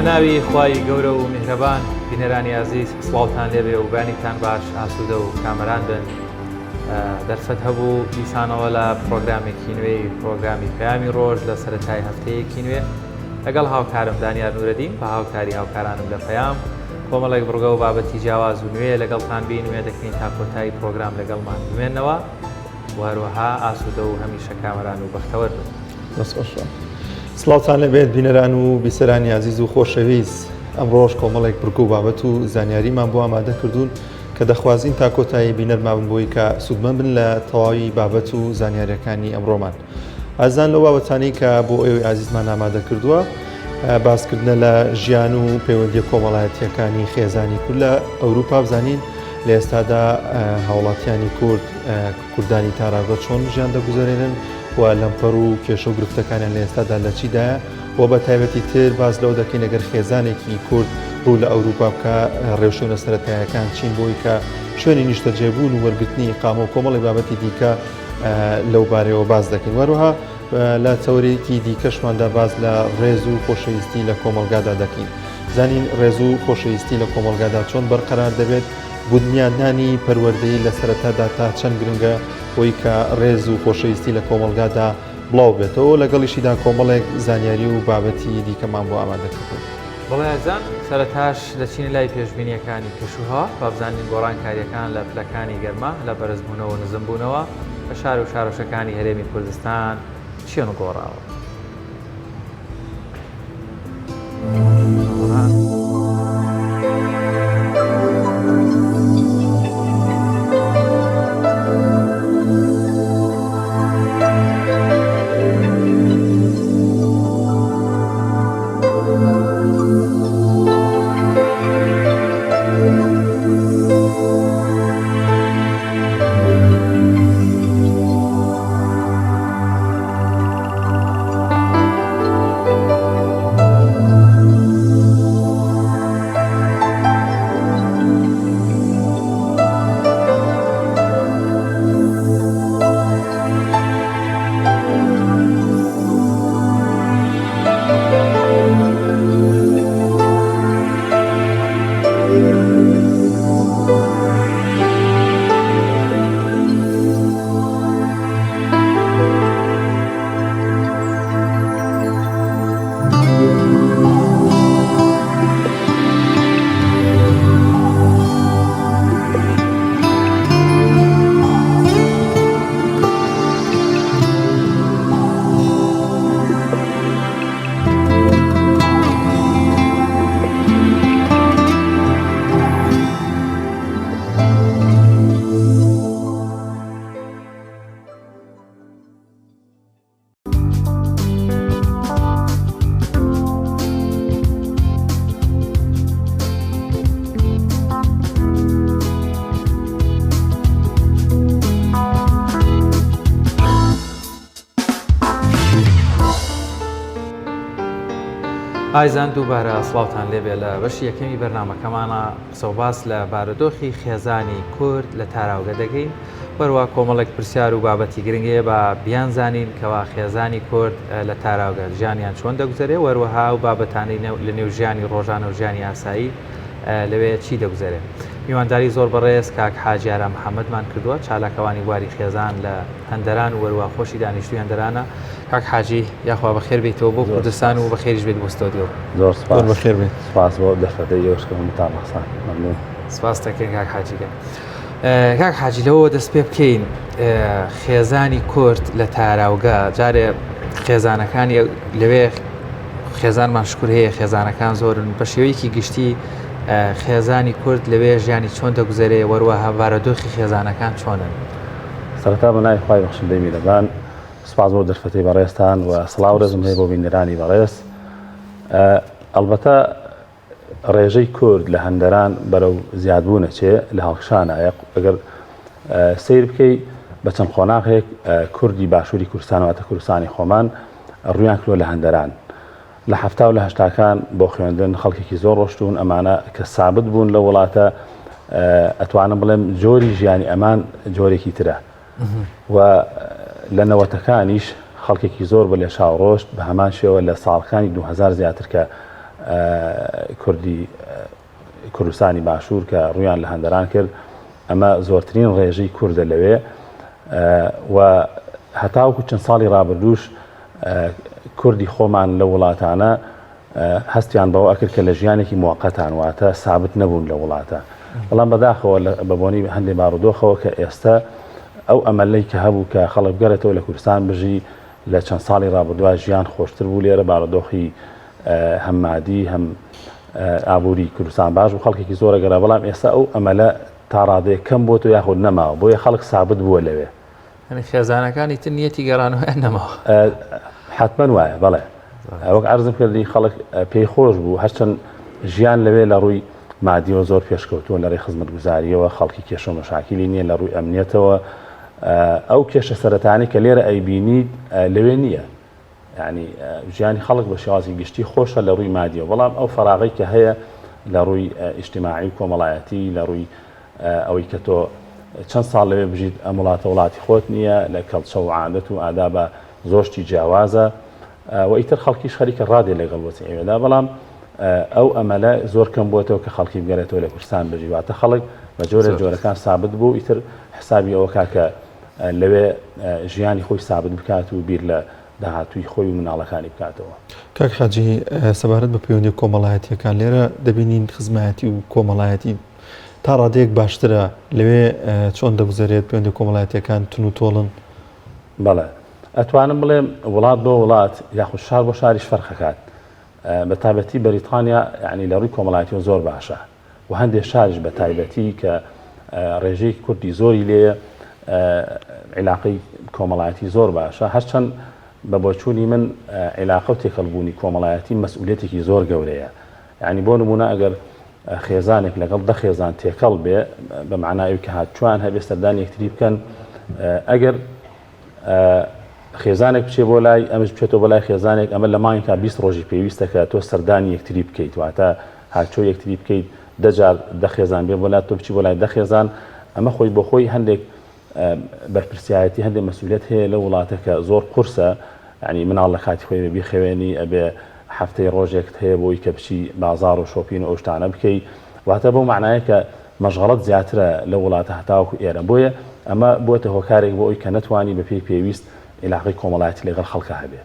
بە ناوی خوای گەورە و میهرەبان بینەرانی ئازیز سڵاوتان لێبێ و بەیانیتان باش ئاسوودە و کامەران بن دەرفەت هەبوو دیسانەوە لە پرۆگرامێکی نوێی پرۆگرامی پەیامی ڕۆژ لە سەرەتای هەفتەیەکی نوێ لەگەڵ هاوکارم دانیار نورەدین بە هاوکاری هاوکارانم لە پەیام کۆمەڵێک بڕگە و بابەتی جیاواز و نوێ لەگەڵتان بین وێ دەکەین تا کۆتایی پرۆگرام لەگەڵمان بمێنەوە و هەروەها ئاسوودە و هەمیشە کامەران و بەختەوەر بن. دەست خۆش. سڵاوتان لێبێت بینەران و بیسەرانی ئازیز و خۆشەویست. ئەمڕۆش کۆمەڵێک بڕگە و بابەت و زانیاریمان بۆ ئامادە کردوون کە دەخوازین تا کۆتایی بینەرمان بن بۆی کە سوودمەند بن لە تەواوی بابەت و زانیاریەکانی ئەمڕۆمان. ئازیزان لەو بابەتانەی کە بۆ ئێوەی ئازیزمان ئامادە کردووە باسکردنە لە ژیان و پەیوەندیە کۆمەڵایەتیەکانی خێزانی کورد لە ئەوروپا بزانین لە ئێستادا هاوڵاتیانی کورد کوردانی تاراوگە چۆن ژیان دەگوزەرێنن و لەمپەر و کێشە و گرفتەکانیان لە ئێستادا لە چیدایە و بە تایبەتی تر باس لەوە دەکەین ئەگەر خێزانێکی کورد ڕوو لە ئەوروپا بکە ڕێوشوێنە سەرەتایەکان چین بۆی کە شوێنی نیشتەجێبوون و وەرگرتنی ئیقامە و کۆمەڵی بابەتی دیکە لەو بارەیەوە باس دەکەین وەروها لە تەوەرێکی دیکەشماندا باس لە ڕێز و خۆشەویستی لە کۆمەڵگادا دەکەین زانین ڕێز و خۆشەویستی لە کۆمەڵگادا چۆن بەرقەرار دەبێت بنیادنانی پەروەردەیی لە سەرەتادا تا چەند گرنگە بۆی کە ڕێز و خۆشەویستی لە کۆمەڵگادا بڵاو بێتەوە لەگەڵیشیدا کۆمەڵێک زانیاری و بابەتی دیکەمان بۆ ئامادە کردوون. بەڵێ ئازیزان سەرەتاش دەچینە لای پێشبینییەکانی کەشوهەوا با بزانین گۆڕانکارییەکان لە پلەکانی گەرما لە بەرزبوونەوە و نزمبوونەوە لە شار و شارۆچکەکانی هەرێمی کوردستان چییان گۆڕاوە. ئایزان دووبارە سڵاوتان لێبێ لە بەشی یەکەمی بەرنمەکەمانە قسەوباس لە بارودۆخی خێزانی کورد لە تاراوگە دەگەین وەروا کۆمەڵێک پرسیار و بابەتی گرنگ هەیە با بیانزانین کەوا خێزانی کورد لە تاراوگە ژیانیان چۆن دەگوزەرێ وەروەها ئەو بابەتانەی لە نێو ژیانی ڕۆژانە و ژیانی ئاسایی لەوێ چی دەگوزەرێ. میوانداری زۆر بەڕێز کاک حاجی ئارام محەمەدمان کردووە چالاکەوانی بواری خێزان لە هەندەران و وەروا خۆشی دانیشتووی هەندەرانە. کاک حاجی یاخوا بەخێر بێیتەوە بۆ کوردستان و بەخێریش بێت بۆ ستۆدیۆ. زۆر سپاس. بەخێر بێت. سپاس بۆ دەرفەتەی ئێوەش کە بۆمتان ڕەخساند. مەمنوون. سپاست دەکەین کاک حاجی گیان. کاک حاجی لەوەوە دەست پێ بکەین خێزانی کورد لە تاراوگە جارێ خێزانەکانی لەوێ خێزانمان شکر هەیە خێزانەکان زۆرن بە شێوەیەکی گشتی خێزانی کورد لەوێ ژیانی چۆن دەگوزەرێ وەروەها بارەدۆخی خێزانەکان چۆنن سەرەتا بە ناوی خوای بەخشندەی میرەبان سپاس بۆ دەرفەتەی بەڕێزتان و سڵاو ڕێزم هەیە بۆ بینەرانی بەڕێز ئەڵبەتە ڕێژەی کورد لە هەندەران بەرەو زیادبوون ئەچێ، لە هەڵکشانایە، ئەگەر سەیر بکەی بە چەند قۆناغێک کوردی باشووری کوردستان واتە کوردستانی خۆمان ڕوویان کردووە لە هەندەران. لە حەفتا و لە هەشتاکان بۆ خوێندن خەڵکێکی زۆر ڕۆشتوون، ئەمانە کە سابت بوون لە وڵاتە ئەتوانم بڵێم جۆری ژیانی ئەمان جۆرێکی ترە. و لە نەوەتەکانیش خەڵکێکی زۆر بە لێشاو ڕۆشت، بە هەمان شێوە لە ساڵکانی 2000 زیاتر کە. کوردی کوردستانی باشوور کە ڕوویان لە هەندەران کرد ئەمە زۆرترین ڕێژەی کوردە لەوێ و هەتاوەکو چەند ساڵی ڕابردووش کوردی خۆمان لە وڵاتانە هەستیان بەوە ئەکرد کە لە ژیانێکی موقتان واتە سابت نەبوون لە وڵاتە بەڵام بەداخەوە بە بۆنی هەندێک بارودۆخەوە کە ئێستا ئەو ئەمەلەی کە هەبوو کە خەڵک بگەڕێتەوە لە کوردستان بژی لە چەند ساڵی ڕابردووە ژیان خۆشتر بوو لێرە بارودۆخی هەم مادی هەم ئابووری کوردستان باش بوو خەڵکێکی زۆرە گەرا بەڵام ئێستا ئەو ئەمەلە تا ڕادەیەک کەم بۆتەوە یاخود نەماوە بۆیە خەڵک سابت بووە لەوێ. یانی خێزانەکانی تر نیەتی گەڕانەوەیان نەماوە. حەتمەن وایە بەڵێ وەک عەرزم کردی خەڵک پێی خۆش بوو هەرچەند ژیان لەوێ لە ڕووی مادیەوە زۆر پێشکەوتووە لە ڕێی خزمەتگوزاریەوە خەڵکی کێشە و مەشاکیلی نییە لە ڕووی ئەمنیەتەوە ئەو کێشە سەرەتانی کە لێرە ئەیبینیت لەوێ نییە یانی ژیانی خەڵک بە شێوازی گشتی خۆشە لە ڕووی مادیەوە بەڵام ئەو فەراغەی کە هەیە لە ڕووی ئیجتیماعی و کۆمەڵایەتی لە ڕووی ئەوەی کە تۆ چەند ساڵ لەوێ بژیت ئەم وڵاتە وڵاتی خۆت نییە لە کەڵچە و عادەت و ئادابە زۆر شتی جیاوازە و ئیتر خەڵکیش خەریکە ڕادێ لەگەڵ وەزعی ئەوێدا بەڵام ئەو ئەمەلە زۆر کەم بووەتەوە کە خەڵکی بگەرێتەوە لە کوردستان بژی واتە خەڵک بە جۆرە جۆرەکان سابت بوو ئیتر حسابی ئەوە کاکە لەوێ ژیانی خۆی سابت بکات و بیر لە داهاتووی خۆی و مناڵەکانی بکاتەوە. کاک حاجی سەبارەت بە پەیوەندیە کۆمەڵایەتیەکان لێرە دەبینین خزمایەتی و کۆمەڵایەتی تا ڕادەیەک باشترە لەوێ چۆن دەگوزەرێت پەیوەندی کۆمەڵایەتیەکان تون و تۆڵن؟ بەڵێ ئەتوانم بڵێم وڵات بۆ وڵات یاخود شار بۆ شاریش فەرقەکات بە تایبەتی بەریتانیا یانی لە ڕووی کۆمەڵایەتیەوە زۆر باشە و هەندێک شاریش بە تایبەتی کە ڕێژەی کوردی زۆری لێیە عیلاقەی کۆمەڵایەتی زۆر باشە هەرچەند بە بۆچوونی من عیلاقە و تێکەڵبوونی کۆمەڵایەتی مەسئولێتێکی زۆر گەورەیە یعنی بۆ نمونە ئەگەر خێزانێک لەگەڵ دە خێزان تێکەڵ بێ بە معنای کە هاتچوان هەبێ سەردانی یەکتری بکەن ئەگەر خێزانێک بچێ بۆ لای ئەمش بچێتەوە بۆ لای خێزانێک ئەمە لە مانگێکا 20 ڕۆژی پێویستە کە تۆ سەردانی یەکتری بکەیت واتە هاچۆ یەکتری بکەیت دە جار دە خێزان بێ بۆ لات تۆ بچی بۆ لای دە خێزان ئەمە خۆی بۆ خۆی هەندێک بەرپرسیارەتی هەندێک مەسئولیت هەیە لە وڵاتە کە زۆر قورسە یعنی مناڵ لە کاتی خۆی بێ بیخەوێنی ئەبێ هەفتەی ڕۆژێکت هەیە بۆی کە بچی بازاڕ و shopping و ئەو شتانە بکەی واتە بەو معنایە کە مەشغەڵەت زیاترە لەو وڵاتە هەتاوەکو ئێرە، بۆیە ئەمە بووەتە هۆکارێک بۆ ئەوی کە نەتوانی بەپێی پێویست ئیلاقەی کۆمەڵایەتی لەگەڵ خەڵکا هەبێ.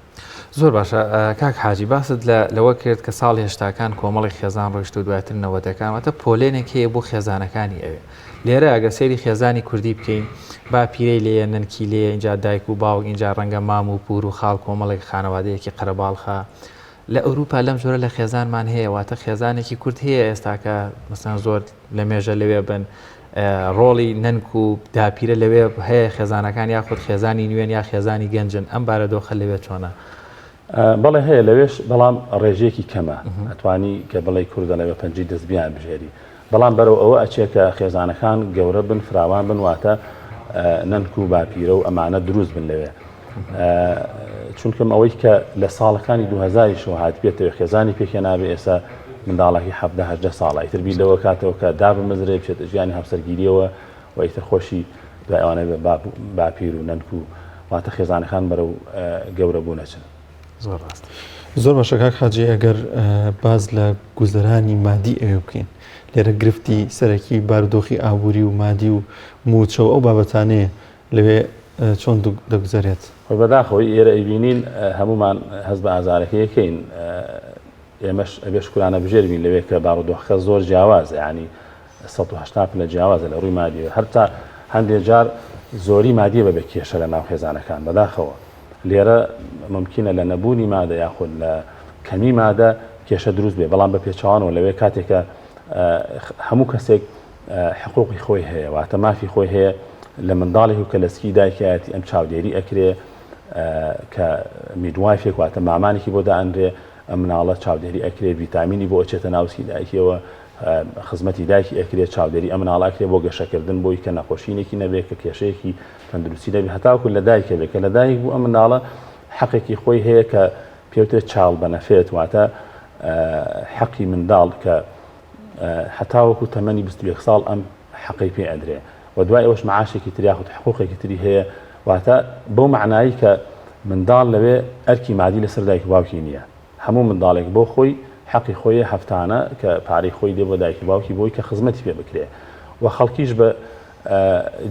زۆر باشە کاک حاجی باست لە لەوە کرد کە ساڵی هەشتاکان کۆمەڵی خێزان ڕۆیشت و دواتر نەوەدەکان واتە پۆلێنێک هەیە بۆ خێزانەکانی ئەوێ لێرە ئەگەر سەیری خێزانی کوردی بکەین باپیرەی لێیە نەنکی لێیە ئینجا دایک و باوک ئینجا ڕەنگە مام و پور و خاڵ کۆمەڵێک خانەوادەیەکی قەرەباڵخە لە ئەوروپا لەم جۆرە لە خێزانمان هەیە واتە خێزانێکی کورد هەیە ئێستاکە مەسەن زۆر لە مێژە لەوێ بن ڕۆڵی نەنک و داپیرە لەوێ هەیە خێزانەکان یاخود خێزانی نوێن یا خێزانی گەنجن ئەم بارەدۆخە لەوێ چۆنە؟ بەڵێ هەیە لەوێش بەڵام ڕێژەیەکی کەمە ئەتوانی کە بڵێ کوردە لەوێ پەنجەی دەست بیان بژێری بەڵام بەرەو ئەوە ئەچێ کە خێزانەکان گەورە بن فراوان بن واتە نەنک و باپیرە و ئەمانە دروست بن لەوێ چونکم ئەوەی کە لە ساڵەکانی 2000 شەوە هاتبێتەوە خێزانی پێکهێنابێ ئێستا منداڵەکەی حەفدە هەژدە ساڵە ئیتر بیر لەوە کاتەوە کە دابمەزرێ بچێتە ژیانی هاوسەرگیریەوە و ئیتر خۆشی دوای ئەوانە بە باپیر و نەنک و واتە خێزانەکان بەرەو گەورە بوون ئەچن. زۆر ڕاست. زۆر باشە کاک حاجی ئەگەر باس لە گوزەرانی مادی ئەوێ بکەین لێرە گرفتی سەرەکی بارودۆخی ئابووری و مادی و مووچە و ئەو بابەتانەیە لەوێ چۆن دەگوزەرێت؟ خۆی بەداخەوەی ئێرە ئەیبینین هەموومان هەست بە ئازارەکەی ئەکەین ئێمەش ئەبێ شکرانە بژێر بین لەوێ کە بارودۆخەکە زۆر جیاوازە یانی 180 پلە جیاوازە لە ڕووی مادیەوە هەرتا هەندێ جار زۆری مادیە بەبێ کێشە لە ناو خێزانەکان بەداخەوە لێرە ممکنە لە نەبوونی مادە یاخود لە کەمی مادە کێشە دروست بێ بەڵام بە پێچەوانەوە لەوێ کاتێکە هەموو کەسێک حقوقی خۆی هەیە واتە مافی خۆی هەیە لە منداڵێک و کە لە سکی دایکایەتی ئەم چاودێری ئەکرێ کە midwife ێک واتە مامانێکی بۆ دائەنرێ ئەم مناڵە چاودێری ئەکرێ ڤیتامینی بۆ ئەچێتە ناو سکی دایکیەوە خزمەتی دایکی ئەکرێ چاودێری ئەم مناڵە ئەکرێ بۆ گەشەکردن بۆی کە نەخۆشینێکی نەبێ کە کێشەیەکی تەندروستی نەبێ هەتاوەکو لە دایکە بێ کە لە دایک بوو ئەم مناڵە حەقێکی خۆی هەیە کە پێوترێت child benefit واتە حەقی منداڵ کە هەتاوەکو تەمەنی 21 ساڵ ئەم حەقەی پێ ئەدرێ و دوای ئەوەش معاشێکی تر یاخود حقوقێکی تری هەیە واتە بەو معنایی کە منداڵ لەوێ ئەرکی مادی لەسەر دایک و باوکی نییە هەموو منداڵێک بۆ خۆی حەقی خۆیە هەفتانە کە پارەی خۆی دێ بۆ دایک و باوکی بۆی کە خزمەتی پێ بکرێ و خەڵکیش بە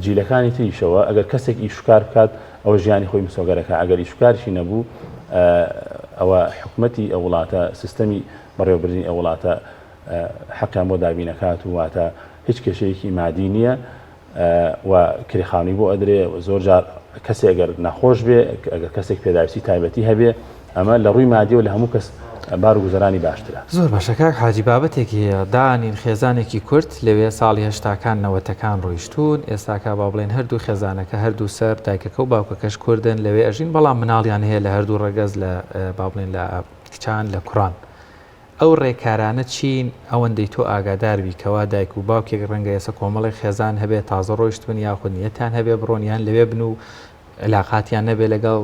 جیلەکانی تریشەوە ئەگەر کەسێک ئیشکار بکات ئەوە ژیانی خۆی مسۆگەرەکە ئەگەر ئیشکارشی نەبوو ئەوە حکومەتی ئەو وڵاتە سیستەمی بەڕێوەبردنی ئەو وڵاتە حەقیان بۆ دابینەکات و واتە هیچ کێشەیەکی مادی نییە و کرێخانووی بۆ ئەدرێ و زۆر جار کەسێ ئەگەر نەخۆش بێ ئەگەر کەسێک پێداویستی تایبەتی هەبێ ئەمە لە ڕووی مادیەوە لە هەموو کەس بار و گوزەرانی باشترە. زۆر باشە کاک حاجی بابەتێک هەیە دانین خێزانێکی کورد لەوێ ساڵی هەشتاکان نەوەتەکان ڕۆیشتوون ئێستاکە با بڵێن هەردوو خێزانەکە هەردوو سەر دایکەکە و باوکەکەش کوردن لەوێ ئەژین بەڵام مناڵیان هەیە لە هەردوو ڕەگەز لە با بڵێن لە کچان لە کوڕان ئەو ڕێکارانە چین ئەوەندەی تۆ ئاگادار بی کەوا دایک و باوکێک ڕەنگە ئێسە کۆمەڵێک خێزان هەبێ تازە ڕۆیشتبن یاخود نیەتیان هەبێ بڕۆن یان لەوێ بن و علاقاتیان نەبێ لەگەڵ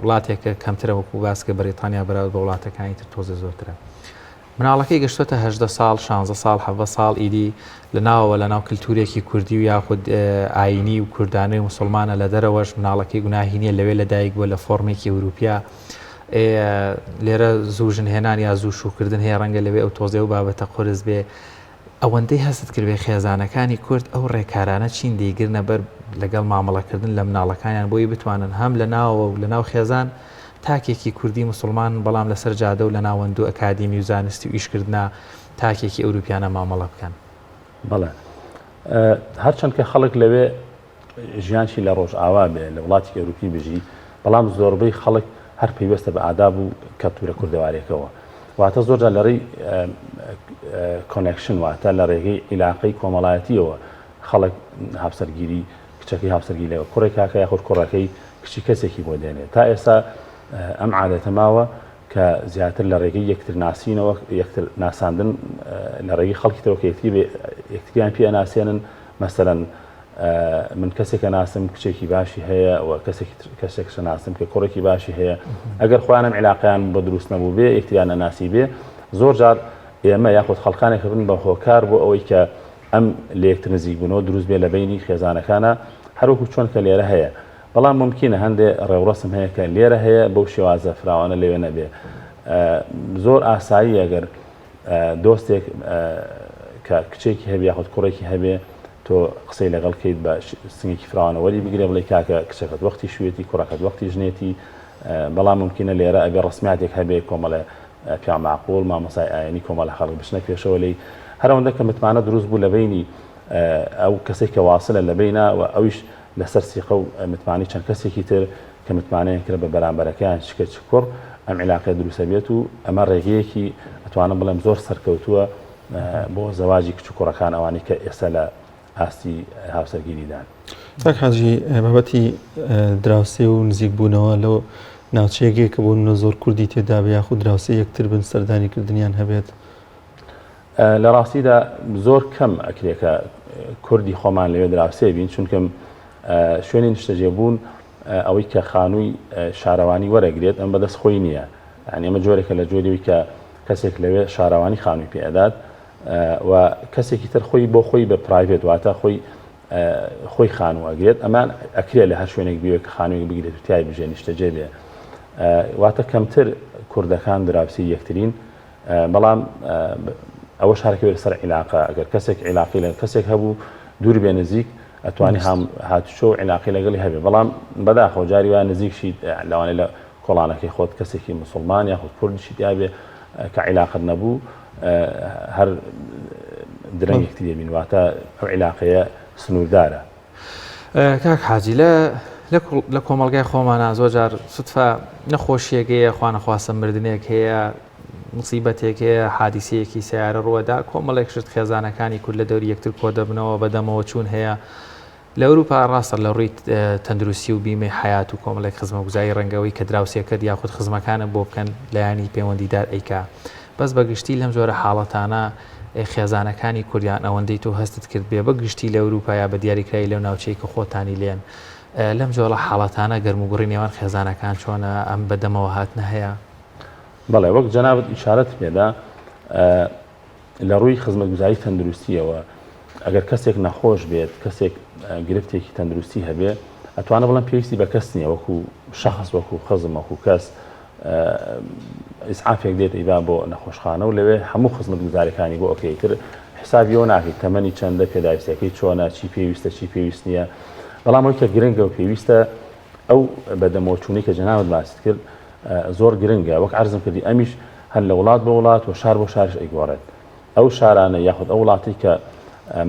وڵاتێک کە کەمترە وەکو باس کە بەریتانیا بەراورد بە وڵاتەکانی تر تۆزێ زۆرترە مناڵەکەی گەشتۆتە هەژدە ساڵ شانزە ساڵ حەڤدە ساڵ ئیدی لە ناوەوە لە ناو کللتورێکی کوردی و یاخود ئاینی و کوردانەی مسلمانە لە دەرەوەش مناڵەکەی گوناهی نییە لەوێ لەدایک بووە لە فۆرمێکی ئەوروپیا لێرە زوو ژن هێنان یا زوو شووکردن هەیە ڕەنگە لەوێ ئەو تۆزێ و بابەتە قورس بێ ئەوەندەی هەستت کردبێ خێزانەکانی کورد ئەو ڕێکارانە چین دەیگرنە بەر لەگەڵ مامەڵەکردن لە مناڵەکانیان بۆی بتوانن هەم لە ناوەوە و لە ناو خێزان تاکێکی کوردی مسلمان بەڵام لەسەر جادە و لە ناوەند و ئەکادیمی و زانستی و ئیشکردنا تاکێکی ئەوروپیانە مامەڵە بکەن. بەڵێ هەرچەند کە خەڵک لەوێ ژیانشی لە ڕۆژئاوا بێ لە وڵاتی ئەوروپی بژی بەڵام زۆربەی خەڵک هەر پەیوەستە بە ئاداب و کەلتورە کوردەواریەکەوە واتە زۆرجار لە ڕێی connection واتە لە ڕێگەی عیلاقەی کۆمەڵایەتیەوە خەڵک هاوسەرگیری کچەکەی هاوسەرگیری لەگەڵ کوڕێک کاکە یاخود کوڕەکەی کچی کەسێکی بۆ دێنێت تا ئێستا ئەم عادەتە ماوە کە زیاتر لە ڕێگەی یەکتر ناسینەوە یەکتر ناساندن لە ڕێگەی خەڵکی ترەوە کە یەکتری یەکتریان پێ ئەناسێنن مەسەلەن من کەسێکە ناسم کچێکی باشی هەیە و کەسێکی کەسێکشە ناسم کە کوڕێکی باشی هەیە ئەگەر خۆیانم عیلاقیان بە دروست نەبوو بێ یەکتریان نەناسی بێ زۆر جار ئێمە یاخود خەڵکانێک بن بە هۆکار بۆ ئەوەی کە ئەم لە یەکتر نزیک بوونەوە دروست بێ لە بینی خێزانەکانە هەروەکو چۆن کە لێرە هەیە بەڵام ممکنە هەندێ ڕێوڕەسم هەیە کە لێرە هەیە بەو شێوازە فراوانە لەوێ نەبێ زۆر ئاسایی ئەگەر دۆستێک کە کچێکی هەبێ یاخود کوڕێکی هەبێ تۆ قسەی لەگەڵ کەیت بە سنگێکی فراوانە وەری بگرێ بڵێ کاکە کچەکەت وەختی شوێتی کوڕەکەت وەختی ژنێتی بەڵام ممکنە لێرە ئەبێ ڕسمیاتێک هەبێ کۆمەڵێ پیا معقول مامۆسای ئاینی کۆمەڵە خەڵک بچنە پێشەوە لی هەرەوەندە کە متمانە دروست بوو لە بینی ئەو کەسێک کە واسلە لە بینا و ئەویش لەسەر سیقە و متمانەی چەند کەسێکی تر کە متمانەیان کرد بە بەرامبەرەکەیان چ کچ چ کوڕ ئەم عیلاقەیە دروست ئەبێت و ئەمە ڕێگەیەکی ئەتوانم بڵێم زۆر سەرکەوتووە بۆ زەواجی کچ و کوڕەکان ئەوانەی کە ئێستا لە ئاستی هاوسەرگیریدان. کاک حاجی بابەتی دراوسێ و نزیک بوونەوە لەو ناوچەیەک کە بۆ نمونە زۆر کوردی تێدا بێ یاخود دراوسێ یەکتر بن سەردانی کردنیان هەبێت. لە ڕاستیدا زۆر کەم ئەکرێ کە کوردی خۆمان لەوێ دراوسێ بین چونکم شوێنی نیشتەجێبوون ئەوەی کە خانووی شارەوانی وەرەگرێت ئەم بەدەست خۆی نییە یعنی ئەمە جۆرێکە لە جۆری کە کەسێک لەوێ شارەوانی خانووی پێ ئەدات و کەسێکی تر خۆی بۆ خۆی بە private واتە خۆی خۆی خانوو ئەگرێت ئەمان ئەکرێ لە هەر شوێنێک بوێ کە خانوویەک بگرێت و تای بژێ نیشتەجێ بێ واتە کەمتر کوردەکان دراوسی یەکترین بەڵام ئەوەش هەرکەوێت سەر عیلاقە ئەگەر کەسێک عیلاقی لە کەسێک هەبوو دوور بێ نزیک ئەتوانی هام هاتوچۆ و عیلاقی لەگەڵی هەبێ بەڵام بەداخەوە جاری وایە نزیکشی لەوانەیە لە کۆڵانەکەی خۆت کەسێکی مسلمان یاخود کوردیشی تیابێ کە عیلاقت نەبوو هەر درەنگ یەکتری بین واتە ئەو عیلاقەیە سنووردارە. کاک حاجی لە لە کۆمەڵگای خۆمانە زۆر جار سوتفە نەخۆشیەک هەیە خوانەخواستە مردنێک هەیە مصیبەتێک هەیە حادیسەیەکی سیارە ڕووەدا کۆمەڵێک شت خێزانەکانی کورد لە دەوری یەکتر کۆ دەبنەوە بەدەمەوە چوون هەیە لە ئەوروپا ڕاستە لە ڕووی تەندروستی و بیمەی حیات و کۆمەڵێک خزمەگوزاری ڕەنگەوەی کە دراوسێکەت یاخود خزمەکانە بۆ بکەن لایەنی پەیوەندیدار ئەیکا بەس بە گشتی لەم جۆرە حاڵەتانە خێزانەکانی کوردیان ئەوەندەی تۆ هەستت کرد بێ بە گشتی لە ئەوروپا یا بە دیاریکراوی لەو ناوچەی کە خۆتانی لێن لەم جۆرە حاڵەتانە گەرموگوڕی نێوان خێزانەکان چۆنە ئەم بەدەمەوە هاتنە هەیە؟ بەڵێ وەک جەنابت ئیشارەت پێدا لە ڕووی خزمەتگوزاری تەندروستیەوە ئەگەر کەسێک نەخۆش بێت کەسێک گرفتێکی تەندروستی هەبێ ئەتوانە بڵێم پێویستی بە کەس نییە وەکو شخص وەکو خزم وەکو کەس ئیسعافێک دێت ئیبا بۆ نەخۆشخانە و لەوێ هەموو خزمەتگوزاریەکانی بۆ ئەکەی تر حسابی ئەوە ناکەیت تەمەنی چەندە پێداویستیەکەی چۆنە چی پێویستە چی پێویست نییە بەڵام ئەوی کە گرنگە و پێویستە ئەو بەدەمەوەچوونەی کە جەنابت باست کرد زۆر گرنگە وەک عەرزم کردی ئەمیش هەر لە وڵات بۆ وڵات و شار بۆ شارش ئەیگۆڕێت ئەو شارانە یاخود ئەو وڵاتی کە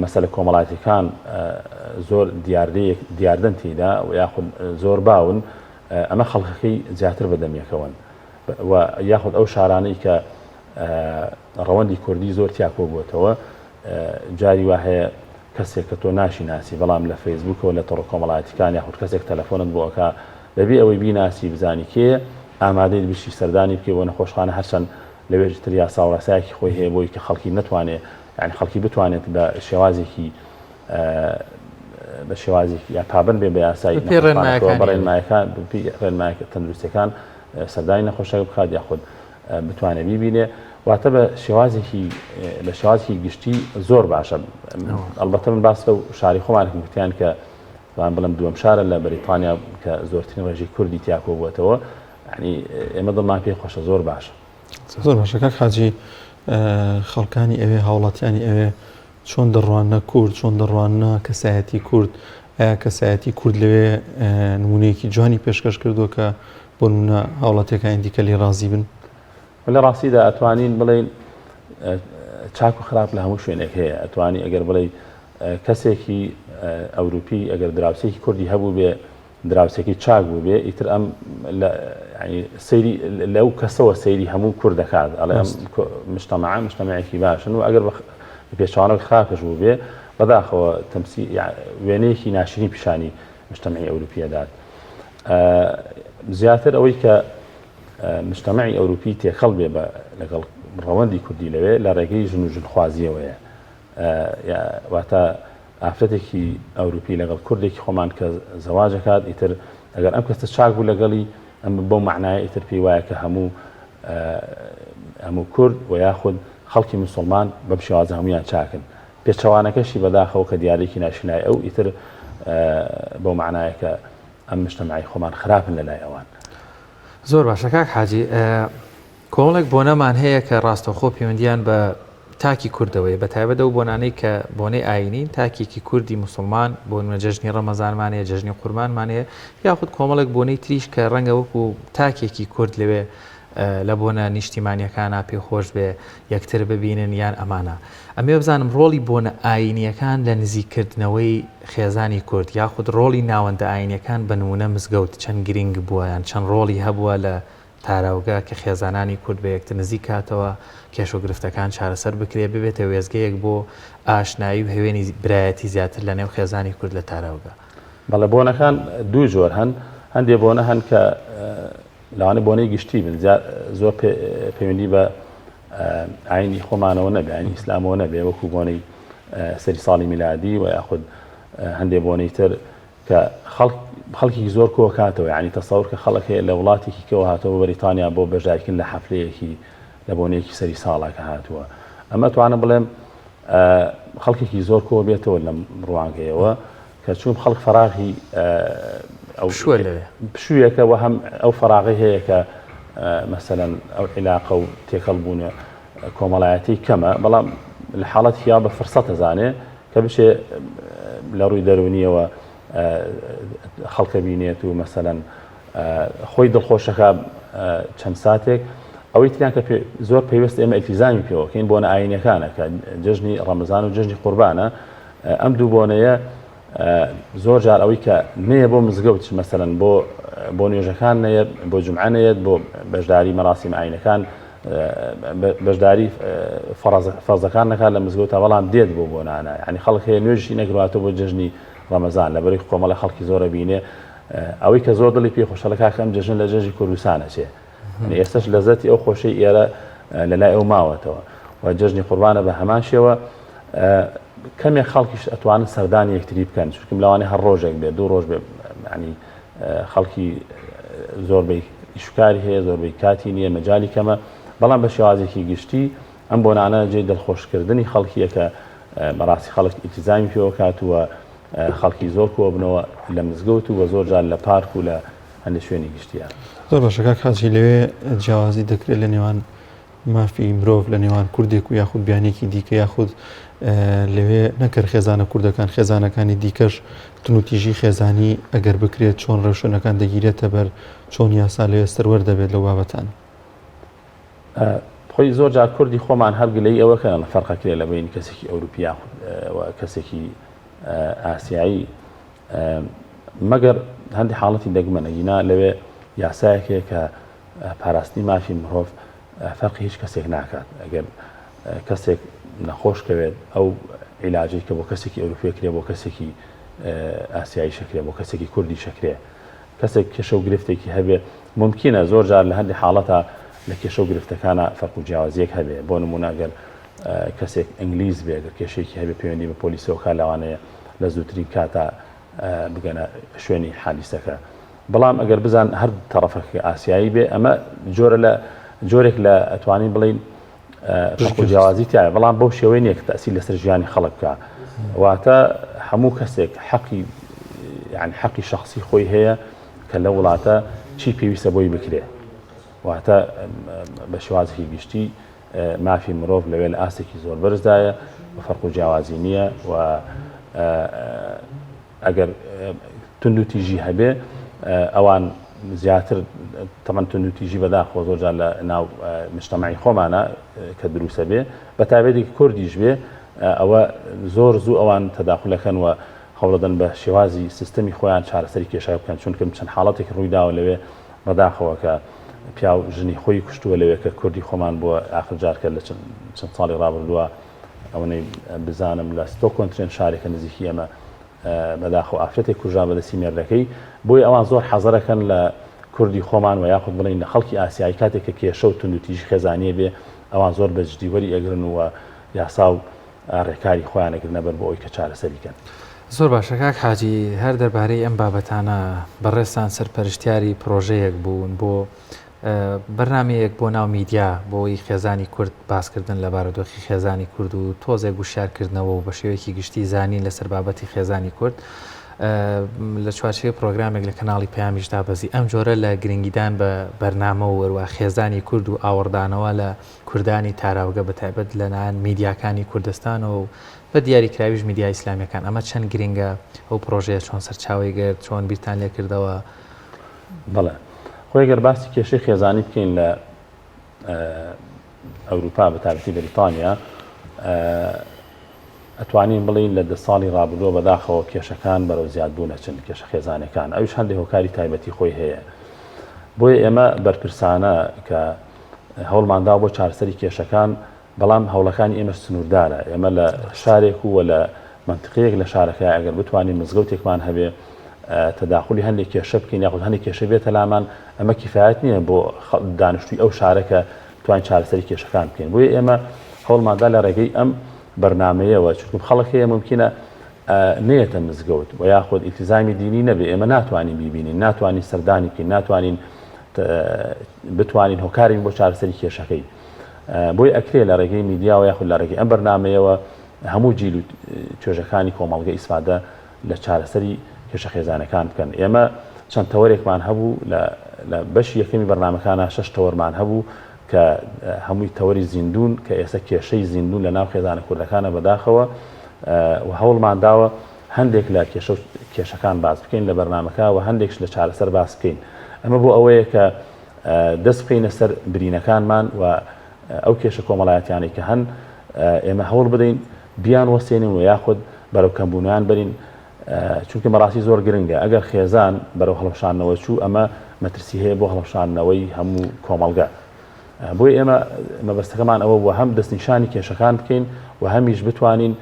مەسەلە کۆمەڵاتیەکان زۆر دیاردەیەک دیاردەن تێیدا و یاخود زۆر باون ئەمە خەڵکەکەی زیاتر بەدەمیەکەون و یاخود ئەو شارانەی کە ڕەوەندی کوردی زۆر تیا کۆبووەتەوە جاری وا هەیە کەسێک کە تۆ ناشی ناسی بەڵام لە فەیسبوکەوە لە تۆڕە کۆمەڵایەتیکان یاخود کەسێک تەلەفۆنت بۆ ئەکا بەبێ ئەوەی بیناسی بزانی کێیە ئامادەیت بچی سەردانی بکەی بۆ نەخۆشخانە هەرچەند لەوێش تر یاسا و ڕێسایەکی خۆی هەیە بۆی کە خەڵکی نەتوانێ یعنی خەڵکی بتوانێت بە شێوازێکی بە شێوازێکی یا پابند بێ بە یاسای بە ڕێنمایەکان ڕێنمایەکە تەندروستەکان سەردانی نەخۆشەکە بکات یاخود بتوانێت بیبینێ واتە بە شێوازێکی بە شێوازێکی گشتی زۆر باشە ئەلبەتە من باس لەو شاری خۆمانێکم گوتیان کە وان بڵم دووەم شارە لە بەریتانیا کە زۆرترین ڕێژەی کوردی تیاکۆ بووەتەوە ینی ئێمە دڵمان پێ خۆشە زۆر باشە زۆر باشە کاک حاجی خەڵکانی ئەوێ هاوڵاتیانی ئەوێ چۆن دەڕواننە کورد چۆن دەڕواننە کەسایەتی کورد ئایا کەسایەتی کورد لەوێ نمونەیەکی جوانی پێشکەش کردووە کە بۆ نمونە هاوڵاتیەکانی دیکە لێ ڕازی بن؟ لە ڕاستیدا ئەتوانین بڵێین چاک و خراپ لە هەموو شوێنێک هەیە ئەتوانی ئەگەر بڵێ کەسێکی ئەوروپی ئەگەر دراوسێکی کوردی هەبوو بێ دراوسێکەی چاک بووبێ ئیتر ئەم سەیری لەو کەسەوە سەیری هەموو کورد دەکات ئەڵێ ئەم مشتەمەعە مشتەمەعێکی باشن و ئەگەر بە پێچەوانەوە خراپش بووبێ بەداخەوە تەمسی وێنەیەکی ناشرین پیشانی مشتەمەعی ئەوروپیە دات زیاتر ئەوەی کە مشتەمەعی ئەوروپی تێکەڵ بێ بە لەگەڵ ڕەوەندی کوردی لەوێ لە ڕێگەی ژن و ژنخوازیەوەیە واتە ئافرەتێکی ئەوروپی لەگەڵ کوردێکی خۆمان کە زەواج ئەکات ئیتر ئەگەر ئەم کەسە چاک بوو لەگەڵی ئەم بەو مەعنایە ئیتر پێی وایە کە هەموو هەموو کورد و یاخود خەڵکی مسلمان بەم شێوازە هەمویان چاکن پێچەوانەکەشی بەداخەوە کە دیارێکی ناشلای ئەو ئیتر بەو معنایە کە ئەم مشتەمەعی خۆمان خراپن لە لای ئەوان. زۆر باشە کاک حاجی کۆمەڵێک بۆنەمان هەیە کە ڕاستەوخۆ پەیوەندیان بە تاکی کوردەوەیە بە تایبەت ئەو بۆنانەی کە بۆنەی ئاینین تاکێکی کوردی موسڵمان بۆ نمونە جەژنی ڕەمەزانمان هەیە جەژنی قوربانمان هەیە یاخود کۆمەڵێک بۆنەی تریش کە ڕەنگە وەکو تاکێکی کورد لەوێ لە بۆنە نیشتیمانیەکانە پێ خۆش بێ یەکتر ببینن یان ئەمانە ئەمێ بزانم ڕۆڵی بۆنە ئاینیەکان لە نزیککردنەوەی خێزانی کورد یاخود ڕۆڵی ناوەندە ئاینیەکان بە نمونە مزگەوت چەند گرنگ بووە یان چەند ڕۆڵی هەبووە لە تاراوگە کە خێزانانی کورد بە یەکتر نزیک کاتەوە، کێشە و گرفتەکان چارەسەر بکرێ، ببێتە وێستگەیەک بۆ ئاشنایی و هەوێنی برایەتی زیاتر لە نێو خێزانی کورد لە تاراوگە. بەڵێ بۆنەکان دوو جۆر هەن، هەندێ بۆنە هەن کە لەوانەیە بۆنەی گشتی بن زۆر پەیوەندی بە ئاینی خۆمانەوە نەبێ ئاینی ئیسلامەوە نەبێ وەکو بۆنەی سەری ساڵی میلادی و یاخود هەندێ بۆنەی تر کە خەڵک خەڵکێکی زۆر کۆکاتەوە یعنی تەسەور کە خەڵک هەیە لە وڵاتێکی کەوە هاتەوە بۆ بەریتانیا بۆ بەشداریکردن لە حەفلەیەکی لە بۆنەیەکی سەری ساڵە کە هاتووە ئەمە توانم بڵێم خەڵکێکی زۆر کۆ بێتەوە لەم ڕوانگەیەوە کە چون خەڵک فەراغی ئەو پشووە لەوێ پشوویەکە و هەم ئەو فەراغی هەیە کە مەسەلەن ئەو عیلاقە و تێکەڵ بوونە کۆمەڵایەتی کەمە بەڵام لە حاڵەت یا بە فرسەتە زانێ کە بچێ لە ڕووی دەروونیەوە خەڵکە بینێت و مەسەلەن خۆی دڵخۆشەکە چەند ساتێک ئەوەی تریان کە زۆر پەیوەست ئێمە ئیلتیزامی پێوەکەین بۆنە ئاینەکانە کە جەژنی ڕەمەزان و جەژنی قوربانە ئەم دوو بۆنەیە زۆر جار ئەوەی کە نەیە بۆ مزگەوت مەسەلەن بۆ بۆ نوێژەکان نەیەت بۆ جومعە نەیەت بۆ بەشداری مەراسیم ئاینەکان بەشداری فەرزەکان نەکات لە مزگەوت بەڵام دێت بۆ بۆنانە یعنی خەڵک هەیە نوێژی نەگراتەوە بۆ جەژنی ڕەمەزان لەبەری کۆمەڵە خەڵکی زۆرە بینێ ئەوەی کە زۆر دڵی پێ خۆشە لە کاکە ئەم جەژن لە جەژنی کوردستانە چێ ئێستش لەزەتی ئەو خۆشەی ئێرە لە لای ئەو ماوەتەوە و جەژنی قوربانە بە هەمان شێوە کەمێک خەڵکیش ئەتوانن سەردانی یەکتری بکەن چونکم لەوانەیە هەر ڕۆژێک بێت دوو ڕۆژ بێ ینی خەڵکی زۆربەی ئیشکاری هەیە زۆربەی کاتی نییە مەجای کەمە بەڵام بە شێوازێکی گشتی ئەم بۆنانە جێ دڵخۆشکردنی خەڵکیەکە بەڕاستی خەڵک ئیلتیزامی پێوە کاتووە خەڵکی زۆر کۆبنەوە لە مزگەوت و بە زۆر جار لە پارک و لە هەندێک شوێنی گشتیە. زۆر باشە کاک حاجی لەوێ جیاوازی دەکرێت لە نێوان مافی مرۆڤ لە نێوان کوردێک و یاخود بیانێکی دیکە یاخود لەوێ نەکەر خێزانە کوردەکان خێزانەکانی دیکەش تونوتیژی خێزانی ئەگەر بکرێت چۆن ڕێوشوێنەکان دەگیرێتە بەر چۆن یاسا لەوێ سەروەر دەبێت لەو بابەتانە؟ خۆی زۆر جار کوردی خۆمان هەر گلەیی ئەوە کەن فەرقەکرێ لە بەینی کەسێکی ئەوروپی یاخود کەسێکی ئاسیایی مەگەر هەندی حاڵەتی دەگمەنە گینا لەوێ یاسایەک هەیە کە پاراستنی مافی مرۆڤ فەرقی هیچ کەسێک ناکات ئەگەر کەسێک نەخۆش کەوێت ئەو عیلاجی کە بۆ کەسێکی ئەوروپیە کرێ بۆ کەسێکی ئاسیایی شەکرێ بۆ کەسێکی کوردی شەکرێ کەسێک کێشە و گرفتێکی هەبێ ممکنە زۆر جار لە هەندی حاڵەتە لە کێشە و گرفتەکانە فەرق و جیاوازیەک هەبێ بۆ نمونە گەر کەسێک ئینگلیز بێ گەر کێشێکی هەبێ پەیوەندی بە پۆلیسەوە لەوانەیە لە زووترین کاتا بگەنە شوێنی حادیسەکە بەڵام ئەگەر بزان هەر تەڕەفەکە ئاسیایی بێ ئەمە جۆرە لە جۆرێک لە ئەتوانین بڵین فەرق و جیاوازی تایە بەڵام بەو شێوەی نییە کە تەسیر لەسەر ژیانی خەڵک بکە واتە هەموو کەسێک حەقی یعنی حەقی شخصی خۆی هەیە کە لە وڵاتە چی پێویستە بۆی بکرێ واتە بە شێوازێکی گشتی مافی مرۆڤ لەوێ لە ئاستێکی زۆر بەرزدایە و فەرق و جیاوازی نییە و ئەگەر توندوتیژی هەبێ ئەوان زیاتر تەمەن توندوتیژی بەداخەوە زۆر جار لە ناو مجتەمەعی خۆمانە کە دروستە بێ بە تایبەتی کوردیش بێ ئەوە زۆر زوو ئەوان تەداخلەکەن و هەوڵدەن بە شێوازی سیستەمی خۆیان چارەسەری کێشە بکەن چونکە چەند حاڵەتێک ڕوویداوە لەوێ بەداخەوە کە پیاو ژنی خۆی کوشتووە لەوێ کە کوردی خۆمان بووە ئاخر جار کە لە چەند ساڵی ڕابردووە ئەوەنەی بزانم لە ستۆک کۆن ترێنت شارێکە نزیکی ئێمە بەداخەوە ئافرەتێک کوژرا بەدەستی مێردەکەی بۆیە ئەوان زۆر حەزەرەکەن لە کوردی خۆمان و یاخود بڵین لە خەڵکی ئاسیایی کاتێک کە کێشە و توندوتیژی خێزانیە بێ ئەوان زۆر بە جدی وەری ئەگرن و یاسا و ڕێکاری خۆیان ئەگرنە بەر بۆ ئەوی کە چارەسەری کەن. زۆر باشە کاک حاجی هەر دەربارەی ئەم بابەتانە بەڕێزتان سەرپەرشتیاری پرۆژەیەک بوون بۆ بەرنامەیەک بۆ ناو میدیا بۆ ی خێزانی کورد باسکردن لە بارودۆخی خێزانی کورد و تۆزێک وشیارکردنەوە و بە شێوەیەکی گشتی زانین لەسەر بابەتی خێزانی کورد لە چوارچێوەی پرۆگرامێک لە کەناڵی پەیامیشدا بەزی ئەم جۆرە لە گرنگیدان بە بەرنامە و وەروە خێزانی کورد و ئاوەڕدانەوە لە کوردانی تاراوگە بە تایبەت لەلایەن میدیاکانی کوردستانەوە و بە دیاریکراویش میدیا ئیسلامیەکان ئەمە چەند گرنگە ئەو پرۆژەیە چۆن سەرچاوەی گرت چۆن بیرتان لێکردەوە؟ بەڵێ خۆی گەر باسی کێشەی خێزانی بکەین لە ئەوروپا بە تایبەتی بەریتانیا ئەتوانین بڵین لە دە ساڵی ڕابردووە بەداخەوە کێشەکان بەرەو زیادبوون ئەچن کێشە خێزانەکان ئەویش هەندێک هۆکاری تایبەتی خۆی هەیە بۆیە ئێمە بەرپرسانە کە هەوڵماندا بۆ چارەسەری کێشەکان بەڵام هەوڵەکانی ئێمەش سنووردارە، ئێمە لە شارێک و لە مەنتقەیەک لە شارەکە ئەگەر بتوانین مزگەوتێکمان هەبێ تەداخولی هەندێک کێشە بکەین یاخود هەندێک کێشە بێتە لامان ئەمە کیفایەت نییە بۆ دانیشتووی ئەو شارە کە بتوانین چارەسەری کێشەکان بکەین بۆیە ئێمە هەوڵماندا لە ڕێگەی ئەم بەرنمەیەوە چونکم خەڵک هەیە ممکنە نێتە مزگەوت و یاخود ئیلتیزامی دینی نەبێ ئێمە ناتوانین بیبینین ناتوانین سەردانی بکەین ناتوانین بتوانین هۆکارین بۆ چارەسەری کێشەکەی بۆیە ئەکرێ لە ڕێگەی میدیاوە یاخود لە ڕێگەی ئەم بەرنامەیەوە هەموو جیل و توێژەکانی کۆمەڵگە ئیسفادە لە چارەسەری کێشە خێزانەکان بکەن. ئێمە چەند تەوەرێکمان هەبوو لە بەشی یەکەمی بەرنامەکانا شەش تەوەرمان هەبوو کە هەمووی تەوەری زیندوون کە ئێستا کێشەی زیندوون لە ناو خێزانە کوردەکانە بەداخەوە و هەوڵمان داوە هەندێک لە کێشە کێشەکان باس بکەین لە بەرنامەکە و هەندێکش لە چارەسەر باس بکەین ئەمە بۆ ئەوەیە کە دەست بخەینە سەر برینەکانمان و ئەو کێشە کۆمەڵایەتیانەی کە هەن ئێمە هەوڵ بدەین بیان وەستێنین و یاخود بەرەو کەمبوونیان بەرین چونکە بەڕاستی زۆر گرنگە ئەگەر خێزان بەرەو هەڵوشاندنەوە چوو ئەمە مەترسی هەیە بۆ هەڵوشاندنەوەی هەموو کۆمەڵگە بۆی ئێمە مەبەستەکەمان ئەوە بووە هەم دەستنیشانی کێشەکان بکەین و هەمیش بتوانین